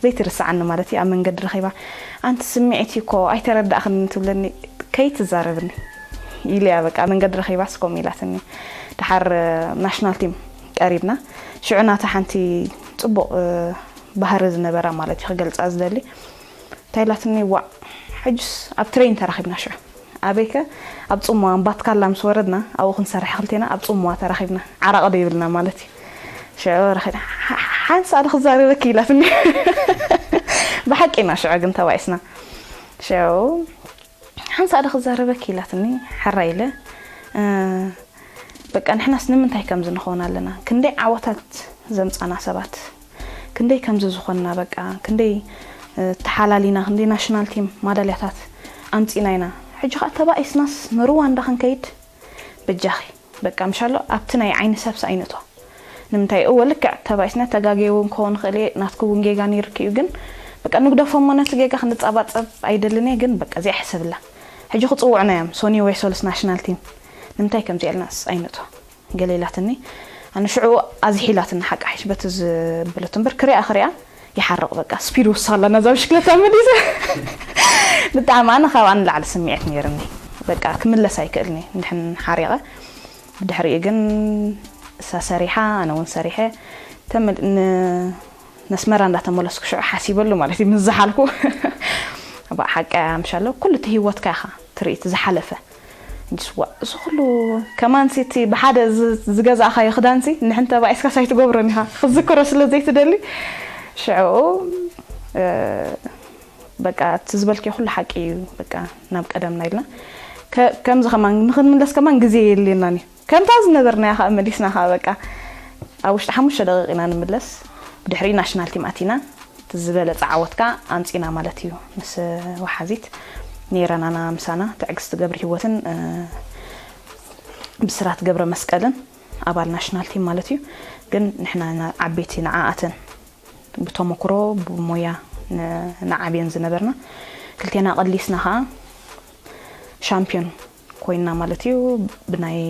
ዘይትርስዓኒ ማለት እዩ ኣብ መንገዲ ረኺባ ኣንቲ ስምዒት እኮ ኣይተረዳእኽን ትብለኒ ከይትዛረብኒ ኢለያ በቃ መንገዲ ረኺባስ ከምኡ ኢላትኒ ድሓር ናሽናል ቲም ቀሪብና ሽዑ ናታ ሓንቲ ፅቡቕ ባህሪ ዝነበራ ማለት እዩ ክገልፃ ዝደሊ እንታይ ኢላትኒ ዋዕ ሕጅስ ኣብ ትሬን ተራኺብና ሽዑ ኣበይከ ኣብ ፅሙዋ ባትካላ ምስ ወረድና ኣብኡ ክንሰርሕ ክልቴና ኣብ ፅሙዋ ተራኺብና ዓራቕ ዶ ይብልና ማለት እዩ ሽዑ ረኺብና ሓንሳ ዶ ክዛረበኪ ኢላትኒ ብሓቂ ኢና ሽዑ ግን ተባኢስና ሽዑ ሓንሳ ዶ ክዛረበኪ ኢላትኒ ሕራይ ኢለ በቃ ንሕናስ ንምንታይ ከምዚ ንኸውን ኣለና ክንደይ ዓወታት ዘምፃና ሰባት ክንደይ ከምዚ ዝኾንና በቃ ክንደይ ተሓላሊና ክንደይ ናሽናል ቲም ማዳልያታት ኣምፂና ኢና ሕጂ ከዓ ተባኢስናስ ንሩዋንዳ ክንከይድ በጃኺ በቃ ምሻሎ ኣብቲ ናይ ዓይኒ ሰብሲ ኣይንእቶ ንምንታይ እወ ልክዕ ተባኢስና ተጋግየ እውን ክኸውን ይኽእል እየ ናትኪ እውን ጌጋ ነይርኪ እዩ ግን በቃ ንግደፎ እሞ ነቲ ጌጋ ክንጻባጸብ ኣይደልን እየ ግን በቃ እዚኣ ሕሰብላ ሕጂ ክጽውዑና እዮም ሶኒ ወይ ሶልስ ናሽናል ቲም ንምንታይ ከምዚ ኢልናስ ኣይንእቶ ገለ ኢላትኒ ኣነ ሽዑ ኣዝሒ ኢላትኒ ሓቃ ሕሽ በቲ ዝበለቶ እምበር ክሪኣ ክሪኣ ይሓርቕ በቃ ስፒድ ወሳላ ነዛ ብሽክለታ መሊሰ ብጣዕሚ ኣነ ካብኣ ንላዕሊ ስምዒት ነይርኒ በቃ ክምለስ ኣይክእልኒ እንድሕን ሓሪቐ ብድሕሪኡ ግን እሳ ሰሪሓ ኣነ እውን ሰሪሐ ነስመራ እንዳተመለስኩ ሽዑ ሓሲበሉ ማለት እዩ ምስ ዝሓልኩ ኣባእ ሓቂ ኣምሻሎ ኩሉ እቲ ህይወትካ ኢኻ ትርኢ እቲ ዝሓለፈ እንጂስ ዋእ እዚ ኩሉ ከማንሲ እቲ ብሓደ ዝገዛእኻዮ ክዳንሲ ንሕን ተባኢስካስ ኣይትገብሮን ኢኻ ክዝክሮ ስለ ዘይትደሊ ሽዑ በቃ እቲ ዝበልክዮ ኩሉ ሓቂ እዩ በቃ ናብ ቀደምና ኢልና ከምዚ ከማን ንክንምለስ ከማን ግዜ የድልየናን እዩ ከምታ ዝነበርናያ ከዓ መሊስና ከዓ በቃ ኣብ ውሽጢ ሓሙሽተ ደቂቕ ኢና ንምለስ ብድሕሪኡ ናሽናል ቲም ኣቲና ዝበለፀ ዓወት ከዓ ኣምፂና ማለት እዩ ምስ ወሓዚት ነይረናና ምሳና ትዕግስቲ ገብረ ህይወትን ብስራት ገብረ መስቀልን ኣባል ናሽናል ቲም ማለት እዩ ግን ንሕና ዓበይቲ ንዓኣተን ብተመክሮ ብሞያ ንዓብየን ዝነበርና ክልቴና ቀሊስና ከዓ ሻምፒዮን ኮይንና ማለት እዩ ብናይ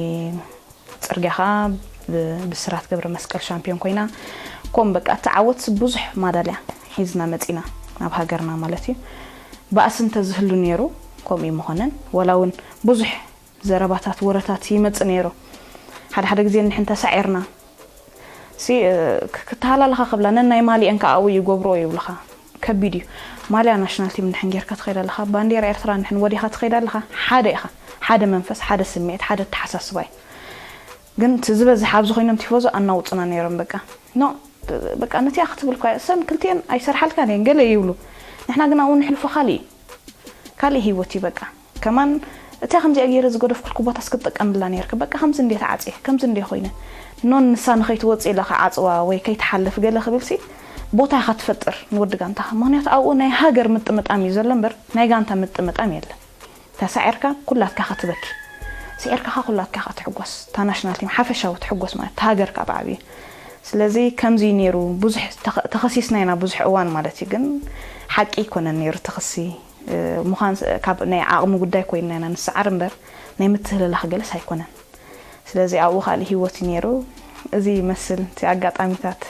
ፅርግያ ከዓ ብስራት ገብረ መስቀል ሻምፒዮን ኮይና ከም በቃ እቲ ዓወት ብዙሕ ማዳልያ ሒዝና መፂና ናብ ሃገርና ማለት እዩ ባእሲ እንተዝህሉ ነይሩ ከምኡ ይምኾነን ወላ እውን ብዙሕ ዘረባታት፣ ወረታት ይመጽእ ነይሩ። ሓደ ሓደ ግዜ ንሕን ተሳዒርና ሲ እ፣ ክ- ክተሃላለኻ ክብላ ነናይ ማሊአን ከዓ ኣብኡ ይገብርኦ ይብሉኻ። ከቢድ እዩ። ማልያ ናሽናል ቲም ንሕን ጌርካ ትኸይድ ኣለኻ፣ ባንዴራ ኤርትራ ንሕን ወዲኻ ትኸይድ ኣለኻ። ሓደ ኢኻ፣ ሓደ መንፈስ፣ ሓደ ስምዒት፣ ሓደ ኣተሓሳስባ እዩ። ግን እቲ ዝበዝሕ ኣብዚ ኮይኖም ቲፎዞ ኣናውፅና ነይሮም። በቃ ኖ፣ በቃ ነቲኣ ክትብል እኳ እሰን ክልቲኤን ኣይሰርሓልካን እየን ገለ ይብሉ። ንሕና ግን ኣብኡ ንሕልፎ ካልእ እዩ። ካልእ ህይወት እዩ በቃ። ከማን እታ ከምዚኣ ገይረ ዝገደፍኩልኩ ቦታስ ክትጥቀምላ ነይርካ። በቃ ከምዚ እንዴ ተዓጽየ፣ ከምዚ እንዴ ኮይነ። ኖን ንሳ ንኸይትወጽእ ኢላ ክዓጽዋ ወይ ከይትሓልፍ ገለ ክብልሲ ቦታ ኢኻ ትፈጥር ንወዲ ጋንታኻ። ምኽንያቱ ኣብኡ ናይ ሃገር ምጥምጣም እዩ ዘሎ እምበር ናይ ጋንታ ምጥምጣም የለን። ተሳዒርካ ኩላትካ ኢኻ ትበኪ። ስዒርካ ኸኣ ኩላትካ ኢኻ ትሕጎስ። እታ ናሽናል ቲም ሓፈሻዊ ትሕጎስ ማለት እታ ሃገርካ ብዓብዩ። ስለዚ ከምዚ እዩ ነይሩ። ብዙሕ ተኸ- ተኸሲስና ኢና ብዙሕ እዋን ማለት እዩ። ግን ሓቂ ኣይኮነን ነይሩ እቲ ክሲ። እ፣ ምዃን ስ- ካብ ናይ ዓቕሚ ጉዳይ ኮይንና ኢና ንሰዓር እምበር ናይ ምትህልላኽ ገለስ ኣይኮነን። ስለዚ ኣብኡ ካልእ ህይወት እዩ ነይሩ። እዚ ይመስል እቲ ኣጋጣሚታት።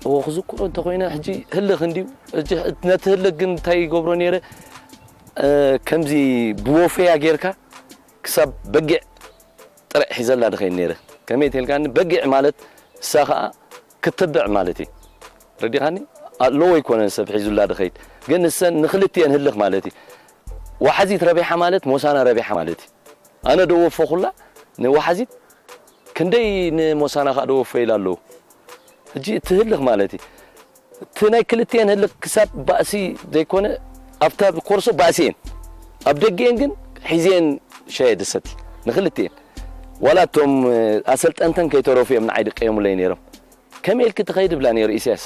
እዎ ክዝክሮ እንተኮይነ ሕጂ ህልኽ እንድዩ። ሕጂ ነቲ ህልኽ ግን እንታይ ይገብሮ ነይረ? እ፣ ከምዚ ብወፈያ ጌርካ ክሳብ በጊዕ ጥርዕ ሒዘላ ድኸይድ ነይረ። ከመይ ተልካኒ በጊዕ ማለት እሳ ኸኣ ክትብዕ ማለት እዩ። ረዲኻኒ? ኣለዎ ኣይኮነን ሰብ ሒዙላ ድኸይድ። ግን እሰን ንክልቲኤን ህልኽ ማለት እዩ። ዋሓዚት ረቢሓ ማለት ሞሳና ረቢሓ ማለት እዩ። ኣነ ደወፎኹላ ንዋሓዚት ክንደይ ንሞሳና ከኣ ደወፎ ኢላ ኣለዉ። ሕጂ እቲ ህልኽ ማለት እዩ። እቲ ናይ ክልቲኤን ህልኽ ክሳብ ባእሲ ዘይኮነ ኣብታ ኮርሶ ባእሲኤን ኣብ ደገኤን ግን ሒዝኤን ሻየ ድሰቲ ንክልቲኤን ዋላ እቶም ኣሰልጠንተን ከይተረፉ እዮም ንዓይ ድቀየሙለይ ነይሮም። ከመይ ኢልኪ ትኸይድ ብላ ነይሩ ኢሳያስ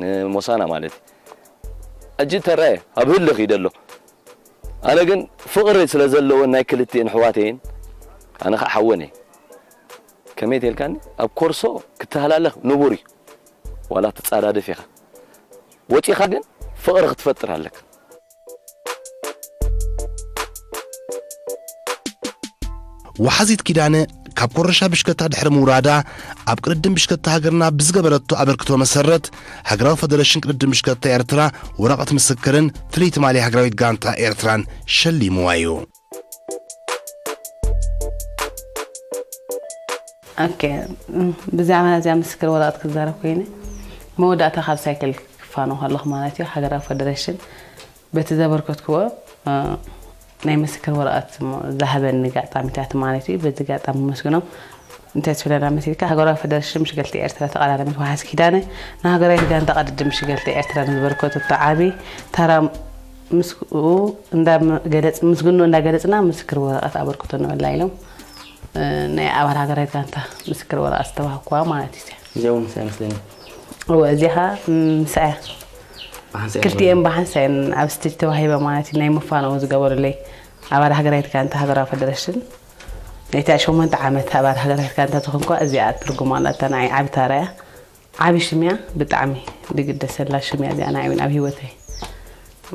ንሞሳና ማለት እዩ። ሕጂ ተራየ ኣብ ህልኽ እዩ ደሎ። ኣነ ግን ፍቕሪ ስለ ዘለወን ናይ ክልቲኤን ኣሕዋተይን ኣነ ከዓ ሓወን እየ። ከመይ ተልካኒ ኣብ ኮርሶ ክትሃላለኽ ንቡር እዩ። ዋላ ትጻዳደፍ ኢኻ ወጺኻ ግን ፍቕሪ ክትፈጥር ኣለካ። ወሓዚት ኪዳነ ካብ ኮረሻ ብሽከታ ድሕሪ ምውራዳ ኣብ ቅድድም ብሽከታ ሃገርና ብዝገበረቶ ኣበርክቶ መሰረት ሃገራዊ ፈደረሽን ቅድድም ብሽከታ ኤርትራ ወረቐት ምስክርን ፍልይቲ ማልያ ሃገራዊት ጋንታ ኤርትራን ሸሊምዋ እዩ። ኦኬ፣ ብዛዕባ እዚኣ ምስክር ወረቐት ክዛረብ ኮይነ መወዳእታ ካብ ሳይክል ክፋኖ ከለኹ ማለት እዩ ሃገራዊ ፈደረሽን በቲ ዘበርከትክዎ ናይ ምስክር ወረቐት ዝሃበኒ ጋጣሚታት ማለት እዩ። በዚ ጋጣሚ መስግኖም እንታይ ትብለና መሲልካ ሃገራዊ ፈደረሽን ምሽገልቲ ኤርትራ ተቐዳዳሚት ወሓዝ ኪዳነ ንሃገራዊት ጋንታ ቅድድም ምሽገልቲ ኤርትራ ንዝበርከተቶ ዓቢ ታራ ምስኡ እንዳገለጽ ምስግኖ እንዳገለጽና ምስክር ወረቐት ኣበርክቶ ንበላ ኢሎም ናይ ኣባል ሃገራዊት ጋንታ ምስክር ወረቐት ዝተዋህኩዋ ማለት እዩ። እዚኣ እውን ምሳይ መስለኒ። እወ እዚኣ ምሳያ ክልቲኤን ብሓንሳየን ኣብ ስቴጅ ተዋሂበ ማለት እዩ። ናይ መፋነዊ ዝገበሩለይ ኣባል ሃገራዊት ጋንታ ሃገራዊ ፈደረሽን ናይታ ሸሞንተ ዓመት ኣባል ሃገራዊት ጋንታ ዝኾንኳ እዚኣ ትርጉም ኣላታ ንዓይ ዓቢ ታራ እያ። ዓቢ ሽም እያ። ብጣዕሚ ድግደሰላ ሽም እያ እዚኣ ንዓይ እውን ኣብ ህይወተይ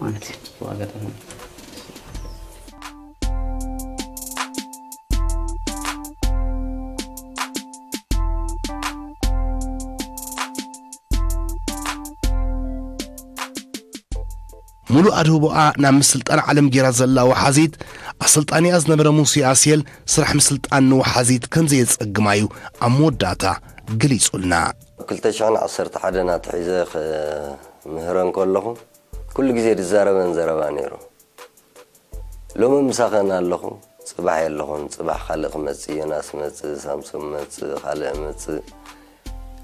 ማለት እዩ። ሙሉእ ኣድህቦኣ ናብ ምስልጣን ዓለም ጌራ ዘላ ወሓዚት ኣሰልጣኒኣ ዝነበረ ሙሴ ኣስየል ስራሕ ምስልጣን ንወሓዚት ከም ዘየጸግማ እዩ ኣብ መወዳእታ ገሊጹልና። ክልተ ሽሕን ዓሰርተ ሓደን ኣትሒዘ ክምህረን ከለኹ ኩሉ ግዜ ዝዛረበን ዘረባ ነይሩ። ሎሚ ምሳኸን ኣለኹ፣ ጽባሕ የለኹን፣ ጽባሕ ካልእ ክመጽእ፣ ዮናስ መጽእ፣ ሳምሶም መጽእ፣ ካልእ መጽእ።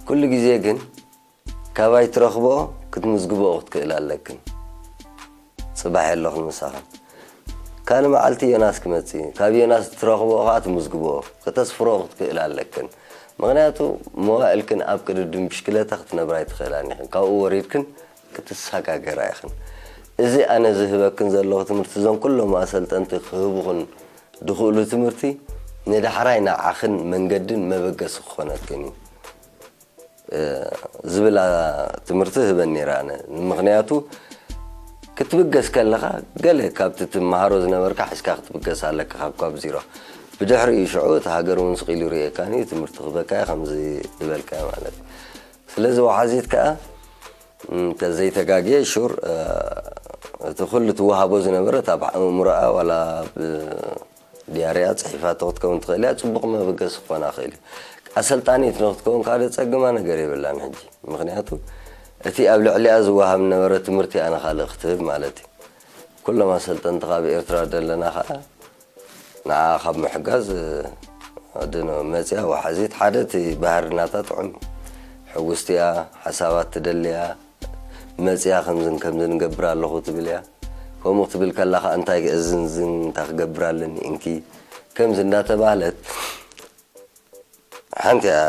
ኩሉ ግዜ ግን ካባይ ትረኽብኦ ክትምዝግብኦ ክትክእል ኣለክን። ጽባሕ የለኽን ምሳኽን። ካልእ መዓልቲ ዮናስ ክመጽእ እዩ። ካብ ዮናስ ትረኽብኦ ኸኣ ትምዝግብኦ፣ ከተስፍርኦ ክትክእል ኣለክን። ምኽንያቱ መዋእልክን ኣብ ቅድድም ብሽክለታ ክትነብራ ኣይትኽእላን ኢኽን። ካብኡ ወሪድክን ክትሰጋገራ ኢኽን። እዚ ኣነ ዝህበክን ዘለኹ ትምህርቲ እዞም ኩሎም ኣሰልጠንቲ ክህቡኽን ድኽእሉ ትምህርቲ ንዳሕራይ ንዓኽን መንገድን መበገሲ ክኾነክን እዩ። ዝብል ትምህርቲ ህበን ነይረ ኣነ ምክንያቱ ክትብገስ ከለካ ገለ ካብቲ ትመሃሮ ዝነበርካ ሒዝካ ክትብገስ ኣለካ ካብ ካብ ዚሮ ብድሕሪኡ ሽዑ እቲ ሃገር እውን ስቕ ኢሉ ይርእየካን እዩ ትምህርቲ ክህበካ እዩ ከምዚ ዝበልካዮ ማለት እዩ ስለዚ ወሓዚት ከዓ እንተዘይተጋግየ ሹር እቲ ኩሉ ትወሃቦ ዝነበረት ኣብ ኣእምሮኣ ዋላ ኣብ ድያርያ ጽሒፋቶ ክትከውን ትኽእል እያ። ጽቡቕ መበገሲ ክኾና ክእል እዩ። ኣሰልጣኒት ንክትከውን ካደ ጸግማ ነገር የብላን። ሕጂ ምኽንያቱ እቲ ኣብ ልዕሊኣ ዝወሃብ ነበረ ትምህርቲ ኣነ ካልእ ክትህብ ማለት እዩ። ኩሎም ኣሰልጠንቲ ካብ ኤርትራ ዘለና ከዓ ንዓ ካብ ምሕጋዝ ኣድኖ መፅያ ወሓዚት ሓደ እቲ ባህርናታ ጥዑም እዩ። ሕጉስቲ እያ፣ ሓሳባት ትደሊ እያ። መፅያ ከምዝን ከምዝን ገብር ኣለኹ ትብል እያ። ከምኡ ክትብል ከላ ከዓ እንታይ እዝን ዝን እንታይ ክገብር ኣለኒ እንኪ ከምዚ እንዳተባህለት ሓንቲ እያ።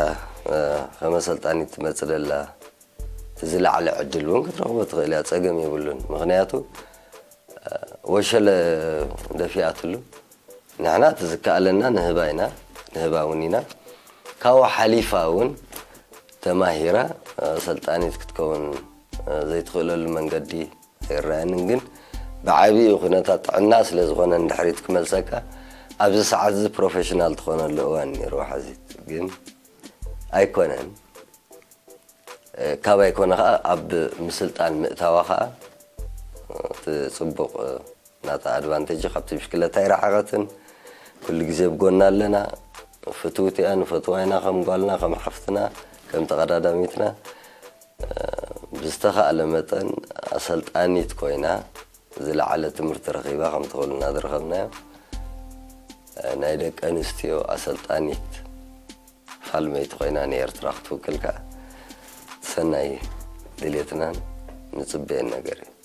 ከም ኣሰልጣኒት ትመፅእ ደላ እቲ ዝለዓለ ዕድል እውን ክትረኽቦ ትኽእል እያ፣ ፀገም የብሉን። ምኽንያቱ ወሸለ ደፊኣትሉ ንሕና እቲ ዝከኣለና ንህባ ኢና፣ ንህባ እውን ኢና። ካብኡ ሓሊፋ እውን ተማሂራ ሰልጣኒት ክትከውን ዘይትኽእለሉ መንገዲ ኣይረኣየንን። ግን ብዓብይኡ ኩነታት ጥዕና ስለ ዝኾነ ንድሕሪት ክመልሰካ ኣብዚ ሰዓት እዚ ፕሮፌሽናል ትኾነሉ እዋን ነይሩ። ሓዚት ግን ኣይኮነን። ካብ ኣይኮነ ከዓ ኣብ ምስልጣን ምእታዋ ከዓ እቲ ፅቡቕ ናታ ኣድቫንቴጅ ካብቲ ብሽክለታ ኣይረሓቐትን። ኩሉ ግዜ ብጎና ኣለና። ፍትውቲ እያ፣ ንፈትዋ ኢና ከም ጓልና ከም ሓፍትና ከም ተቐዳዳሚትና። ብዝተኻእለ መጠን ኣሰልጣኒት ኮይና ዝለዓለ ትምህርቲ ረኺባ ከም ትኽእል እናዝረኸብናዮ ናይ ደቂ ኣንስትዮ ኣሰልጣኒት ፋልመይቲ ኮይና ንኤርትራ ክትውክል ከዓ ሰናይ ድሌትናን ንፅበየን ነገር እዩ።